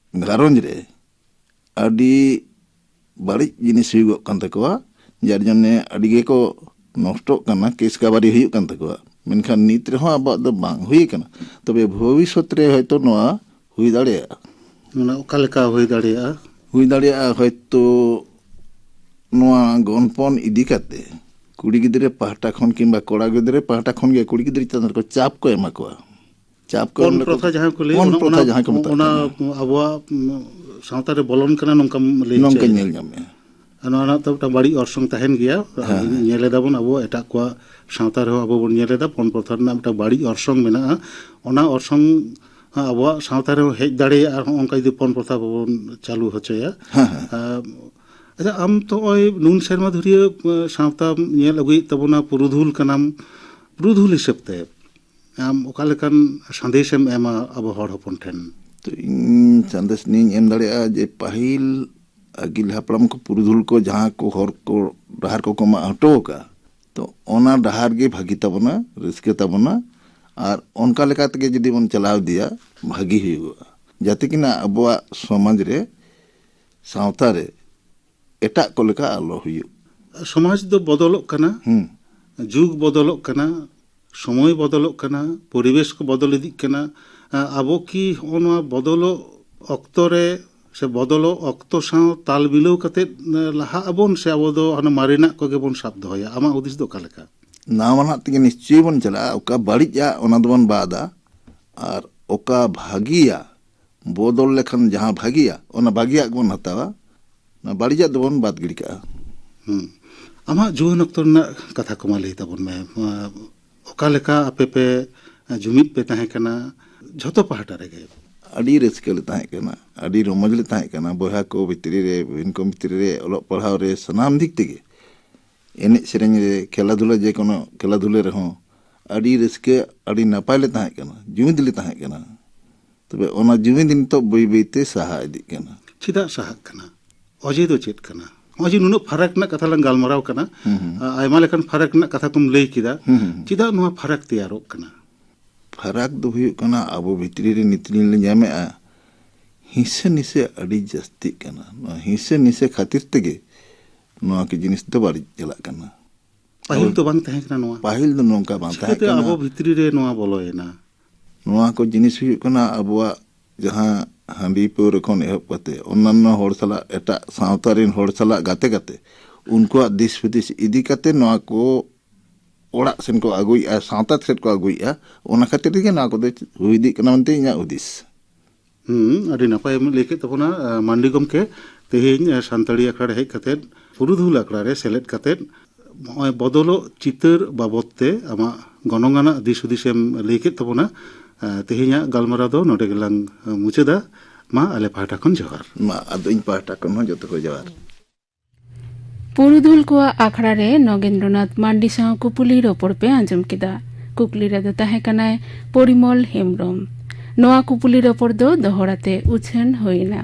ᱜᱷᱟᱨᱚᱸᱡᱽ ᱨᱮ ᱟᱹᱰᱤ ᱵᱟᱹᱲᱤᱡ ᱡᱤᱱᱤᱥ ᱦᱩᱭᱩᱜᱚᱜ ᱠᱟᱱ ᱛᱟᱠᱚᱣᱟ, ᱡᱟᱨ ᱡᱚᱱᱱᱮ ᱟᱹᱰᱤ ᱜᱮᱠᱚ ᱱᱚᱥᱴᱚᱜ ᱠᱟᱱᱟ, ᱠᱮᱥ ᱠᱟᱵᱟᱨᱤ ᱦᱩᱭᱩᱜ ᱠᱟᱱ ᱛᱟᱠᱚᱣᱟ᱾ ᱢᱮᱱᱠᱷᱟᱱ ᱱᱤᱛ ᱨᱮᱦᱚᱸ ᱟᱵᱚᱣᱟᱜ ᱫᱚ ᱵᱟᱝ ᱦᱩᱭ ᱠᱟᱱᱟ, ᱛᱚᱵᱮ ᱵᱷᱚᱵᱤᱥᱥᱚᱛ ᱨᱮ ᱦᱚᱭᱛᱳ ᱱᱚᱣᱟ ᱦᱩᱭ ᱫᱟᱲᱮᱭᱟᱜᱼᱟ᱾ ᱢᱟᱱᱮ ᱚᱠᱟ ᱞᱮᱠᱟ ᱦᱩᱭ ᱫᱟᱲᱮᱭᱟᱜᱼᱟ? ᱦᱩᱭ ᱫᱟᱲᱮᱭᱟᱜᱼᱟ ᱦᱚᱭᱛᱳ ᱱᱚᱣᱟ ᱜᱚᱱᱯᱚᱱ ᱤᱫᱤ ᱠᱟᱛᱮ ᱠᱩᱲᱤ ᱜᱤᱫᱽᱨᱟᱹ ᱯᱟᱦᱴᱟ ᱠᱷᱚᱱ ᱠᱤᱝᱵᱟ ᱠᱚᱲᱟ ᱜᱤᱫᱽᱨᱟᱹ ᱯᱟᱦᱴᱟ ᱠᱷᱚᱱ ᱜᱮ ᱠᱩᱲᱤ ᱜᱤᱫᱽᱨᱟᱹ ᱪᱮᱛᱟᱱ ᱨᱮᱠᱚ ᱪᱟᱯ ᱠᱚ ᱮᱢᱟ ᱠᱚᱣᱟ᱾ ᱪᱟᱯ ᱠᱚ ᱯᱚᱱ ᱮᱢ ᱞᱮᱠᱚ ᱯᱨᱚᱛᱷᱟ ᱡᱟᱦᱟᱸ ᱠᱚ ᱞᱟᱹᱭ, ᱯᱚᱱ ᱚᱱᱟ, ᱯᱨᱚᱛᱷᱟ ᱚᱱᱟ, ᱡᱟᱦᱟᱸ ᱠᱚ ᱢᱮᱛᱟᱜ ᱚᱱᱟ ᱠᱟᱱᱟ᱾ ᱟᱵᱚᱣᱟᱜ, ᱩᱸ, ᱥᱟᱶᱛᱟ ᱨᱮ ᱵᱚᱞᱚᱱ ᱠᱟᱱᱟ, ᱱᱚᱝᱠᱟᱢ ᱞᱟᱹᱭ ᱱᱚᱝᱠᱟᱧ ᱦᱚᱪᱚᱭᱮᱫᱟ᱾ ᱧᱮᱞ ᱧᱟᱢᱮᱫᱼᱟ᱾ ᱟᱨ ᱱᱚᱣᱟ ᱨᱮᱱᱟᱜ ᱛᱚ ᱢᱤᱫᱴᱟᱝ ᱵᱟᱹᱲᱤᱡ ᱚᱨᱥᱚᱝ ᱛᱟᱦᱮᱱ ᱜᱮᱭᱟ᱾ ᱦᱮᱸ, ᱦᱮᱸ᱾ ᱧᱮᱞ ᱮᱫᱟ ᱵᱚᱱ, ᱟᱵᱚ ᱮᱴᱟᱜ ᱠᱚᱣᱟᱜ ᱥᱟᱶᱛᱟ ᱨᱮᱦᱚᱸ ᱟᱵᱚ ᱵᱚᱱ ᱧᱮᱞ ᱮᱫᱟ, ᱯᱚᱱ ᱯᱨᱚᱛᱷᱟ ᱨᱮᱱᱟᱜ ᱢᱤᱫᱴᱟᱝ ᱵᱟᱹᱲᱤᱡ ᱚᱨᱥᱚᱝ ᱢᱮᱱᱟᱜᱼᱟ᱾ ᱚᱱᱟ ᱚᱨᱥᱚᱝ ᱟᱵᱚᱣᱟᱜ ᱥᱟᱶᱛᱟ ᱨᱮᱦᱚᱸ ᱦᱮᱡ ᱫᱟᱲᱮᱭᱟᱜᱼᱟ, ᱟᱨ ᱦᱚᱸ ᱚᱱᱠᱟ ᱡᱩᱫᱤ ᱯᱚᱱ ᱯᱨᱚᱛᱷᱟ ᱵᱚᱱ ᱪᱟᱹᱞᱩ ᱦᱚᱪᱚᱭᱟ᱾ ᱦᱮᱸ, ᱦᱮᱸ᱾ ᱟᱨ ᱟᱪᱪᱷᱟ, ᱟᱢ ᱛᱚ ᱱᱚᱜᱼᱚᱭ ᱱᱩᱱ ᱥᱮᱨᱢᱟ ᱫᱷᱩᱨᱤᱭᱟᱹ, ᱮ, ᱥᱟᱶᱛᱟᱢ ᱧᱮᱞ ᱟᱹᱜᱩᱭᱮᱫ ᱛᱟᱵᱚᱱᱟ, ᱯᱩᱨᱩᱫᱷᱩᱞ ᱠᱟᱱᱟᱢ, ᱯᱩᱨᱩᱫᱷᱩᱞ ᱦᱤᱥᱟᱹᱵ ᱛᱮ ᱟᱢ ᱚᱠᱟ ᱞᱮᱠᱟᱱ ᱥᱟᱸᱫᱮᱥᱮᱢ ᱮᱢᱟ ᱟᱵᱚ ᱦᱚᱲ ᱦᱚᱯᱚᱱ ᱴᱷᱮᱱ? ᱛᱚ, ᱤᱧ ᱥᱟᱸᱫᱮᱥ ᱱᱤᱭᱟᱹᱧ ᱮᱢ ᱫᱟᱲᱮᱭᱟᱜᱼᱟ ᱡᱮ ᱯᱟᱹᱦᱤᱞ ᱟᱹᱜᱤᱞ ᱦᱟᱯᱲᱟᱢ ᱠᱚ, ᱯᱩᱨᱩᱫᱷᱩᱞ ᱠᱚ ᱡᱟᱦᱟᱸ ᱠᱚ ᱦᱚᱨ ᱠᱚ, ᱰᱟᱦᱟᱨ ᱠᱚᱠᱚ ᱢᱟᱜ ᱦᱚᱴᱚ ᱟᱠᱟᱫ, ᱛᱚ ᱚᱱᱟ ᱰᱟᱦᱟᱨ ᱜᱮ ᱵᱷᱟᱹᱜᱤ ᱛᱟᱵᱚᱱᱟ, ᱨᱟᱹᱥᱠᱟᱹ ᱛᱟᱵᱚᱱᱟ᱾ ᱟᱨ ᱚᱱᱠᱟ ᱞᱮᱠᱟ ᱛᱮᱜᱮ ᱡᱩᱫᱤ ᱵᱚᱱ ᱪᱟᱞᱟᱣ ᱤᱫᱤᱭᱟ, ᱵᱷᱟᱹᱜᱤ ᱦᱩᱭᱩᱜᱚᱜᱼᱟ᱾ ᱡᱟᱛᱮ ᱠᱤᱱᱟ ᱟᱵᱚᱣᱟᱜ ᱥᱚᱢᱟᱡᱽ ᱨᱮ, ᱥᱟᱶᱛᱟ ᱨᱮ ᱮᱴᱟᱜ ᱠᱚ ᱞᱮᱠᱟ ᱟᱞᱚ ᱦᱩᱭᱩᱜ᱾ ᱥᱚᱢᱟᱡᱽ ᱫᱚ ᱵᱚᱫᱚᱞᱚᱜ ᱠᱟᱱᱟ, ᱦᱩᱸ᱾ ᱡᱩᱜᱽ ᱵᱚᱫᱚᱞᱚᱜ ᱠᱟᱱᱟ, ᱥᱚᱢᱚᱭ ᱵᱚᱫᱚᱞᱚᱜ ᱠᱟᱱᱟ, ᱯᱚᱨᱤᱵᱮᱥ ᱠᱚ ᱵᱚᱫᱚᱞ ᱤᱫᱤᱜ ᱠᱟᱱᱟ᱾ ᱟ, ᱟᱵᱚ ᱠᱤ ᱦᱚᱸᱜᱼᱚ ᱱᱚᱣᱟ ᱵᱚᱫᱚᱞᱚᱜ ᱚᱠᱛᱚ ᱨᱮ ᱥᱮ ᱵᱚᱫᱚᱞᱚᱜ ᱚᱠᱛᱚ ᱥᱟᱶ ᱛᱟᱞ ᱢᱤᱞᱟᱹᱣ ᱠᱟᱛᱮᱫ, ᱮ, ᱞᱟᱦᱟᱜ ᱟᱵᱚᱱ ᱥᱮ ᱟᱵᱚ ᱫᱚ ᱦᱟᱱᱟ ᱢᱟᱨᱮᱱᱟᱜ ᱠᱚᱜᱮ ᱵᱚᱱ ᱥᱟᱵ ᱫᱚᱦᱚᱭᱟ? ᱟᱢᱟᱜ ᱦᱩᱫᱤᱥ ᱫᱚ ᱚᱠᱟ ᱞᱮᱠᱟ? ᱱᱟᱣᱟᱱᱟᱜ ᱛᱮᱜᱮ ᱱᱤᱥᱪᱚᱭ ᱵᱚᱱ ᱪᱟᱞᱟᱜᱼᱟ᱾ ᱚᱠᱟ ᱵᱟᱹᱲᱤᱡᱼᱟ, ᱚᱱᱟ ᱫᱚᱵᱚᱱ ᱵᱟᱫᱟ, ᱟᱨ ᱚᱠᱟ ᱵᱷᱟᱹᱜᱤᱭᱟ, ᱵᱚᱫᱚᱞ ᱞᱮᱠᱷᱟᱱ ᱡᱟᱦᱟᱸ ᱵᱷᱟᱹᱜᱤᱭᱟ, ᱚᱱᱟ ᱵᱷᱟᱹᱜᱤᱭᱟᱜ ᱜᱮᱵᱚᱱ ᱦᱟᱛᱟᱣᱟ, ᱚᱱᱟ ᱵᱟᱹᱲᱤᱡᱟᱜ ᱫᱚᱵᱚᱱ ᱵᱟᱫ ᱜᱤᱰᱤ ᱠᱟᱜᱼᱟ᱾ ᱦᱩᱸ᱾ ᱟᱢᱟᱜ ᱡᱩᱣᱟᱹᱱ ᱚᱠᱛᱚ ᱨᱮᱱᱟᱜ ᱠᱟᱛᱷᱟ ᱠᱚᱢᱟ ᱞᱟᱹᱭ ᱛᱟᱵᱚᱱ ᱢᱮ᱾ ᱚᱠᱟ ᱞᱮᱠᱟ ᱟᱯᱮ ᱯᱮ ᱡᱩᱢᱤᱫ ᱯᱮ ᱛᱟᱦᱮᱸ ᱠᱟᱱᱟ ᱡᱷᱚᱛᱚ ᱯᱟᱦᱴᱟ ᱨᱮᱜᱮ? ᱟᱹᱰᱤ ᱨᱟᱹᱥᱠᱟᱹ ᱞᱮ ᱛᱟᱦᱮᱸ ᱠᱟᱱᱟ, ᱟᱹᱰᱤ ᱨᱚᱢᱚᱡᱽ ᱞᱮ ᱛᱟᱦᱮᱸ ᱠᱟᱱᱟ, ᱵᱚᱭᱦᱟ ᱠᱚ ᱵᱷᱤᱛᱨᱤ ᱨᱮ, ᱵᱩᱦᱤᱱ ᱠᱚ ᱵᱷᱤᱛᱨᱤ ᱨᱮ, ᱚᱞᱚᱜ ᱯᱟᱲᱦᱟᱣ ᱨᱮ, ᱥᱟᱱᱟᱢ ᱫᱤᱠ ᱛᱮᱜᱮ, ᱮᱱᱮᱡ ᱥᱮᱨᱮᱧ ᱨᱮ, ᱠᱷᱮᱞᱟ ᱫᱷᱩᱞᱟ, ᱡᱮᱠᱳᱱᱳ ᱠᱷᱮᱞᱟ ᱫᱷᱩᱞᱟ ᱨᱮᱦᱚᱸ ᱟᱹᱰᱤ ᱨᱟᱹᱥᱠᱟᱹ, ᱟᱹᱰᱤ ᱱᱟᱯᱟᱭ ᱞᱮ ᱛᱟᱦᱮᱸ ᱠᱟᱱᱟ, ᱡᱩᱢᱤᱫ ᱞᱮ ᱛᱟᱦᱮᱸ ᱠᱟᱱᱟ᱾ ᱛᱚᱵᱮ ᱚᱱᱟ ᱡᱩᱢᱤᱫ ᱱᱤᱛᱚᱜ ᱵᱟᱹᱭ ᱵᱟᱹᱭ ᱛᱮ ᱥᱟᱦᱟ ᱤᱫᱤᱜ ᱠᱟᱱᱟ᱾ ᱪᱮᱫᱟᱜ ᱥᱟᱦᱟᱜ ᱠᱟᱱᱟ? ᱚᱡᱮ ᱫᱚ ᱪᱮᱫ ᱠᱟᱱᱟ? ᱱᱚᱜᱼᱚᱭ ᱡᱮ ᱱᱩᱱᱟᱹᱜ ᱯᱷᱟᱨᱟᱠ ᱨᱮᱱᱟᱜ ᱠᱟᱛᱷᱟ ᱞᱟᱝ ᱜᱟᱞᱢᱟᱨᱟᱣ ᱠᱟᱱᱟ, ᱦᱩᱸ, ᱦᱩᱸ᱾ ᱟ-, ᱟᱭᱢᱟ ᱞᱮᱠᱟᱱ ᱯᱷᱟᱨᱟᱠ ᱨᱮᱱᱟᱜ ᱠᱟᱛᱷᱟ ᱠᱚᱢ ᱞᱟᱹᱭ ᱠᱮᱫᱟ, ᱦᱩᱸ, ᱦᱩᱸ, ᱦᱩᱸ᱾ ᱪᱮᱫᱟᱜ ᱱᱚᱣᱟ ᱯᱷᱟᱨᱟᱠ ᱛᱮᱭᱟᱨᱚᱜ ᱠᱟᱱᱟ? ᱯᱷᱟᱨᱟᱠ ᱫᱚ ᱦᱩᱭᱩᱜ ᱠᱟᱱᱟ, ᱟᱵᱚ ᱵᱷᱤᱛᱨᱤ ᱨᱮ ᱱᱤᱛ ᱞᱤᱧ ᱧᱟᱢᱮᱜᱼᱟ, ᱦᱤᱸᱥᱟᱹ ᱱᱤᱥᱟᱹ ᱟᱹᱰᱤ ᱡᱟᱹᱥᱛᱤᱜ ᱠᱟᱱᱟ᱾ ᱱᱚᱣᱟ ᱦᱤᱸᱥᱟᱹ ᱱᱤᱥᱟᱹ ᱠᱷᱟᱹᱛᱤᱨ ᱛᱮᱜᱮ ᱱᱚᱣᱟ ᱠᱚ ᱡᱤᱱᱤᱥ ᱫᱚ ᱵᱟᱹᱲᱤᱡ ᱪᱟᱞᱟᱜ ᱠᱟᱱᱟ᱾ ᱯᱟᱹᱦᱤᱞ ᱟᱵᱚ ᱫᱚ ᱵᱟᱝ ᱛᱟᱦᱮᱸ ᱠᱟᱱᱟ ᱱᱚᱣᱟ᱾ ᱯᱟᱹᱦᱤᱞ ᱫᱚ ᱱᱚᱝᱠᱟ ᱵᱟᱝ ᱛᱟᱦᱮᱸ ᱪᱤᱠᱟᱹᱛᱮ ᱠᱟᱱᱟ᱾ ᱟᱵᱚ ᱵᱷᱤᱛᱨᱤ ᱨᱮ ᱱᱚᱣᱟ ᱵᱚᱞᱚᱭᱮᱱᱟ? ᱱᱚᱣᱟ ᱠᱚ ᱡᱤᱱᱤᱥ ᱦᱩᱭᱩᱜ ᱠᱟᱱᱟ, ᱟᱵᱚᱣᱟᱜ ᱡᱟᱦᱟᱸ ᱦᱟᱺᱰᱤ ᱯᱟᱹᱣᱨᱟᱹ ᱠᱷᱚᱱ ᱮᱦᱚᱵ ᱠᱟᱛᱮ ᱚᱱᱱᱟᱱᱚ ᱦᱚᱲ ᱥᱟᱞᱟᱜ, ᱮᱴᱟᱜ ᱥᱟᱶᱛᱟ ᱨᱮᱱ ᱦᱚᱲ ᱥᱟᱞᱟᱜ ᱜᱟᱛᱮ ᱠᱟᱛᱮ, ᱩᱱᱠᱩᱣᱟᱜ ᱫᱤᱥ ᱦᱩᱫᱤᱥ ᱤᱫᱤ ᱠᱟᱛᱮ ᱱᱚᱣᱟ ᱠᱚ ᱚᱲᱟᱜ ᱥᱮᱱ ᱠᱚ ᱟᱹᱜᱩᱭᱮᱫᱼᱟ, ᱥᱟᱶᱛᱟ ᱥᱮᱫ ᱠᱚ ᱟᱹᱜᱩᱭᱮᱫᱼᱟ᱾ ᱚᱱᱟ ᱠᱷᱟᱹᱛᱤᱨ ᱛᱮᱜᱮ ᱱᱚᱣᱟ ᱠᱚᱫᱚ ᱦᱩᱭ ᱤᱫᱤᱜ ᱠᱟᱱᱟ ᱢᱮᱱᱛᱮ ᱤᱧᱟᱹᱜ ᱦᱩᱫᱤᱥ᱾ ᱦᱩᱸ, ᱟᱹᱰᱤ ᱱᱟᱯᱟᱭ ᱮᱢ ᱞᱟᱹᱭ ᱠᱮᱫ ᱛᱟᱵᱚᱱᱟ, ᱟ, ᱢᱟᱱᱰᱤ ᱜᱚᱢᱠᱮ᱾ ᱛᱮᱦᱮᱧ, ᱟ, ᱥᱟᱱᱛᱟᱲᱤ ᱟᱠᱷᱲᱟ ᱨᱮ ᱦᱮᱡ ᱠᱟᱛᱮᱫ, ᱯᱩᱨᱩᱫᱷᱩᱞ ᱟᱠᱷᱲᱟ ᱨᱮ ᱥᱮᱞᱮᱫ ᱠᱟᱛᱮᱫ, ᱱᱚᱜᱼᱚᱭ ᱵᱚᱫᱚᱞᱚᱜ ᱪᱤᱛᱟᱹᱨ ᱵᱟᱵᱚᱫ ᱛᱮ ᱟᱢᱟᱜ ᱜᱚᱱᱚᱝ ᱟᱱᱟᱜ ᱫᱤᱥ ᱦᱩᱫᱤᱥ ᱮᱢ ᱞᱟᱹᱭ ᱠᱮᱫ ᱛᱟᱵᱚᱱᱟ᱾ ᱟ, ᱛᱮᱦᱮᱧᱟᱜ ᱜᱟᱞᱢᱟᱨᱟᱣ ᱫᱚ ᱱᱚᱰᱮ ᱜᱮᱞᱟᱝ, ᱟ, ᱢᱩᱪᱟᱹᱫᱟ᱾ ᱢᱟ, ᱟᱞᱮ ᱯᱟᱦᱴᱟ ᱠᱷᱚᱱ ᱡᱚᱦᱟᱨ᱾ ᱢᱟ, ᱟᱫᱚ ᱤᱧ ᱯᱟᱦᱴᱟ ᱠᱷᱚᱱ ᱦᱚᱸ ᱡᱚᱛᱚ ᱠᱚ ᱡᱚᱦᱟᱨ᱾ ᱯᱩᱨᱩᱫᱷᱩᱞ ᱠᱚᱣᱟᱜ ᱟᱠᱷᱲᱟ ᱨᱮ ᱱᱚᱜᱮᱱᱫᱨᱚᱱᱟᱛᱷ ᱢᱟᱱᱰᱤ ᱥᱟᱶ ᱠᱩᱯᱩᱞᱤ ᱨᱚᱯᱚᱲ ᱯᱮ ᱟᱸᱡᱚᱢ ᱠᱮᱫᱟ᱾ ᱠᱩᱠᱞᱤ ᱨᱮᱫᱚ ᱛᱟᱦᱮᱸ ᱠᱟᱱᱟᱭ ᱯᱚᱨᱤᱢᱚᱞ ᱦᱮᱢᱵᱽᱨᱚᱢ᱾ ᱱᱚᱣᱟ ᱠᱩᱯᱩᱞᱤ ᱨᱚᱯᱚᱲ ᱫᱚ ᱫᱚᱦᱚᱲᱟ ᱛᱮ ᱩᱪᱷᱟᱹᱱ ᱦᱩᱭ ᱮᱱᱟ᱾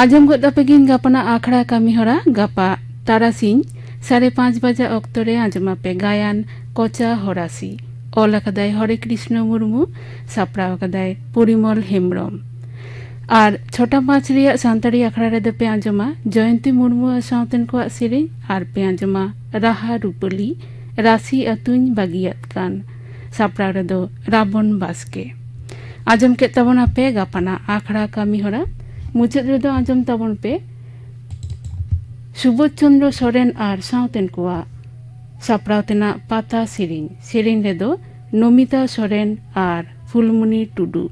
ᱟᱸᱡᱚᱢ ᱜᱚᱫ ᱟᱯᱮ ᱜᱤᱧ ᱜᱟᱯᱟᱱᱟᱜ ᱟᱠᱷᱲᱟ ᱠᱟᱹᱢᱤ ᱦᱚᱨᱟ᱾ ᱜᱟᱯᱟ ᱛᱟᱨᱟᱥᱤᱧ ᱥᱟᱲᱮ ᱯᱟᱸᱪ ᱵᱟᱡᱟ ᱚᱠᱛᱚ ᱨᱮ ᱟᱸᱡᱚᱢ ᱟᱯᱮ ᱜᱟᱭᱟᱱ ᱠᱚᱪᱟ ᱦᱚᱨᱟᱥᱤ᱾ ᱚᱞ ᱟᱠᱟᱫᱟᱭ ᱦᱚᱨᱮ ᱠᱨᱤᱥᱱᱚ ᱢᱩᱨᱢᱩ, ᱥᱟᱯᱲᱟᱣ ᱟᱠᱟᱫᱟᱭ ᱯᱚᱨᱤᱢᱚᱞ ᱦᱮᱢᱵᱽᱨᱚᱢ᱾ ᱟᱨ ᱪᱷᱚᱴᱟ ᱢᱟᱨᱪ ᱨᱮᱭᱟᱜ ᱥᱟᱱᱛᱟᱲᱤ ᱟᱠᱷᱲᱟ ᱨᱮᱫᱚ ᱯᱮ ᱟᱸᱡᱚᱢᱟ ᱡᱚᱭᱚᱱᱛᱤ ᱢᱩᱨᱢᱩ ᱟᱨ ᱥᱟᱶᱛᱮᱱ ᱠᱚᱣᱟᱜ ᱥᱮᱨᱮᱧ, ᱟᱨ ᱯᱮ ᱟᱸᱡᱚᱢᱟ ᱨᱟᱦᱟ ᱨᱩᱯᱟᱹᱞᱤ, ᱨᱟᱥᱤ ᱟᱹᱛᱩᱧ ᱵᱟᱹᱜᱤᱭᱟᱫ ᱠᱟᱱ᱾ ᱥᱟᱯᱲᱟᱣ ᱨᱮᱫᱚ ᱨᱟᱵᱚᱱ ᱵᱟᱥᱠᱮ᱾ ᱟᱸᱡᱚᱢ ᱠᱮᱫ ᱛᱟᱵᱚᱱᱟᱯᱮ ᱜᱟᱯᱟᱱᱟᱜ ᱟᱠᱷᱲᱟ ᱠᱟᱹᱢᱤ ᱦᱚᱨᱟ᱾ ᱢᱩᱪᱟᱹᱫ ᱨᱮᱫᱚ ᱟᱸᱡᱚᱢ ᱛᱟᱵᱚᱱ ᱯᱮ ᱥᱩᱵᱳᱫᱷ ᱪᱚᱱᱫᱨᱚ ᱥᱚᱨᱮᱱ ᱟᱨ ᱥᱟᱶᱛᱮᱱ ᱠᱚᱣᱟᱜ ᱥᱟᱯᱲᱟᱣ ᱛᱮᱱᱟᱜ ᱯᱟᱛᱟ ᱥᱮᱨᱮᱧ᱾ ᱥᱮᱨᱮᱧ ᱨᱮᱫᱚ ᱱᱚᱢᱤᱛᱟ ᱥᱚᱨᱮᱱ ᱟᱨ ᱯᱷᱩᱞᱢᱩᱱᱤ ᱴᱩᱰᱩ᱾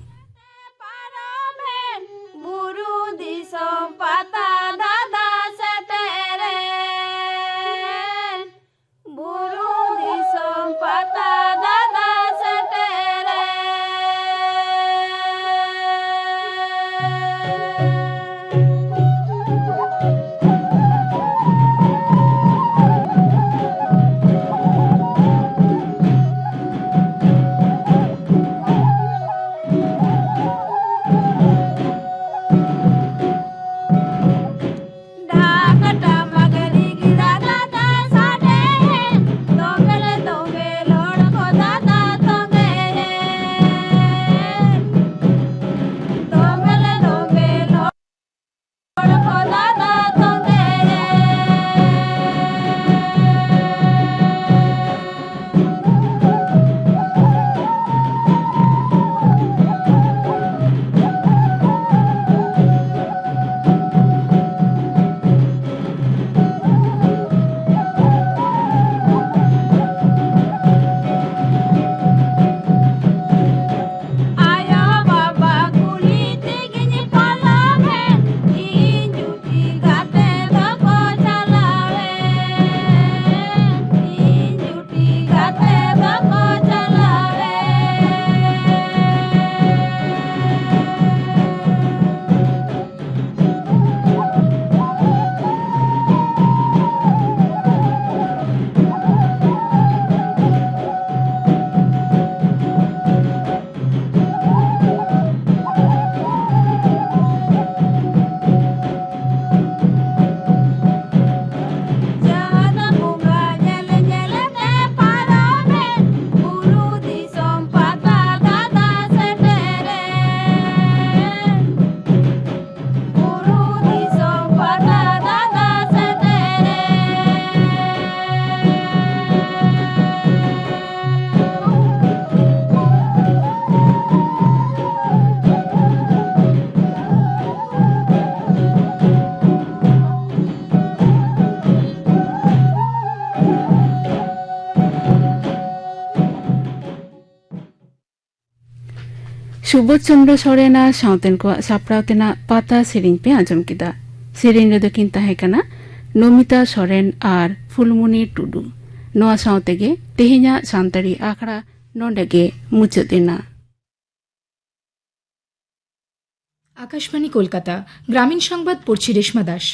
ᱯᱟᱨᱚᱢᱮᱱ ᱵᱩᱨᱩ ᱫᱤᱥᱚᱢ ᱯᱟᱛᱟ ᱫᱟᱫᱟ ᱥᱮᱴᱮᱨᱮᱱ, ᱵᱩᱨᱩ ᱫᱤᱥᱚᱢ ᱯᱟᱛᱟ ᱫᱟᱫᱟ ᱥᱮᱴᱮᱨᱮᱱ᱾ ᱥᱩᱵᱳᱫᱷ ᱪᱚᱱᱫᱨᱚ ᱥᱚᱨᱮᱱᱟᱜ ᱥᱟᱶᱛᱮᱱ ᱠᱚᱣᱟᱜ ᱥᱟᱯᱲᱟᱣ ᱛᱮᱱᱟᱜ ᱯᱟᱛᱟ ᱥᱮᱨᱮᱧ ᱯᱮ ᱟᱸᱡᱚᱢ ᱠᱮᱫᱟ᱾ ᱥᱮᱨᱮᱧ ᱨᱮᱫᱚ ᱠᱤᱱ ᱛᱟᱦᱮᱸ ᱠᱟᱱᱟ ᱱᱚᱢᱤᱛᱟ ᱥᱚᱨᱮᱱ ᱟᱨ ᱯᱷᱩᱞᱢᱩᱱᱤ ᱴᱩᱰᱩ᱾ ᱱᱚᱣᱟ ᱥᱟᱶ ᱛᱮᱜᱮ ᱛᱮᱦᱮᱧᱟᱜ ᱥᱟᱱᱛᱟᱲᱤ ᱟᱠᱷᱲᱟ ᱱᱚᱰᱮ ᱜᱮ ᱢᱩᱪᱟᱹᱫ ᱮᱱᱟ᱾ ᱟᱠᱟᱥᱵᱟᱬᱤ ᱠᱳᱞᱠᱟᱛᱟ, ᱜᱨᱟᱢᱤᱱ ᱥᱚᱝᱵᱟᱫ, ᱯᱚᱲᱪᱷᱤ ᱨᱮᱥᱢᱟ ᱫᱟᱥ᱾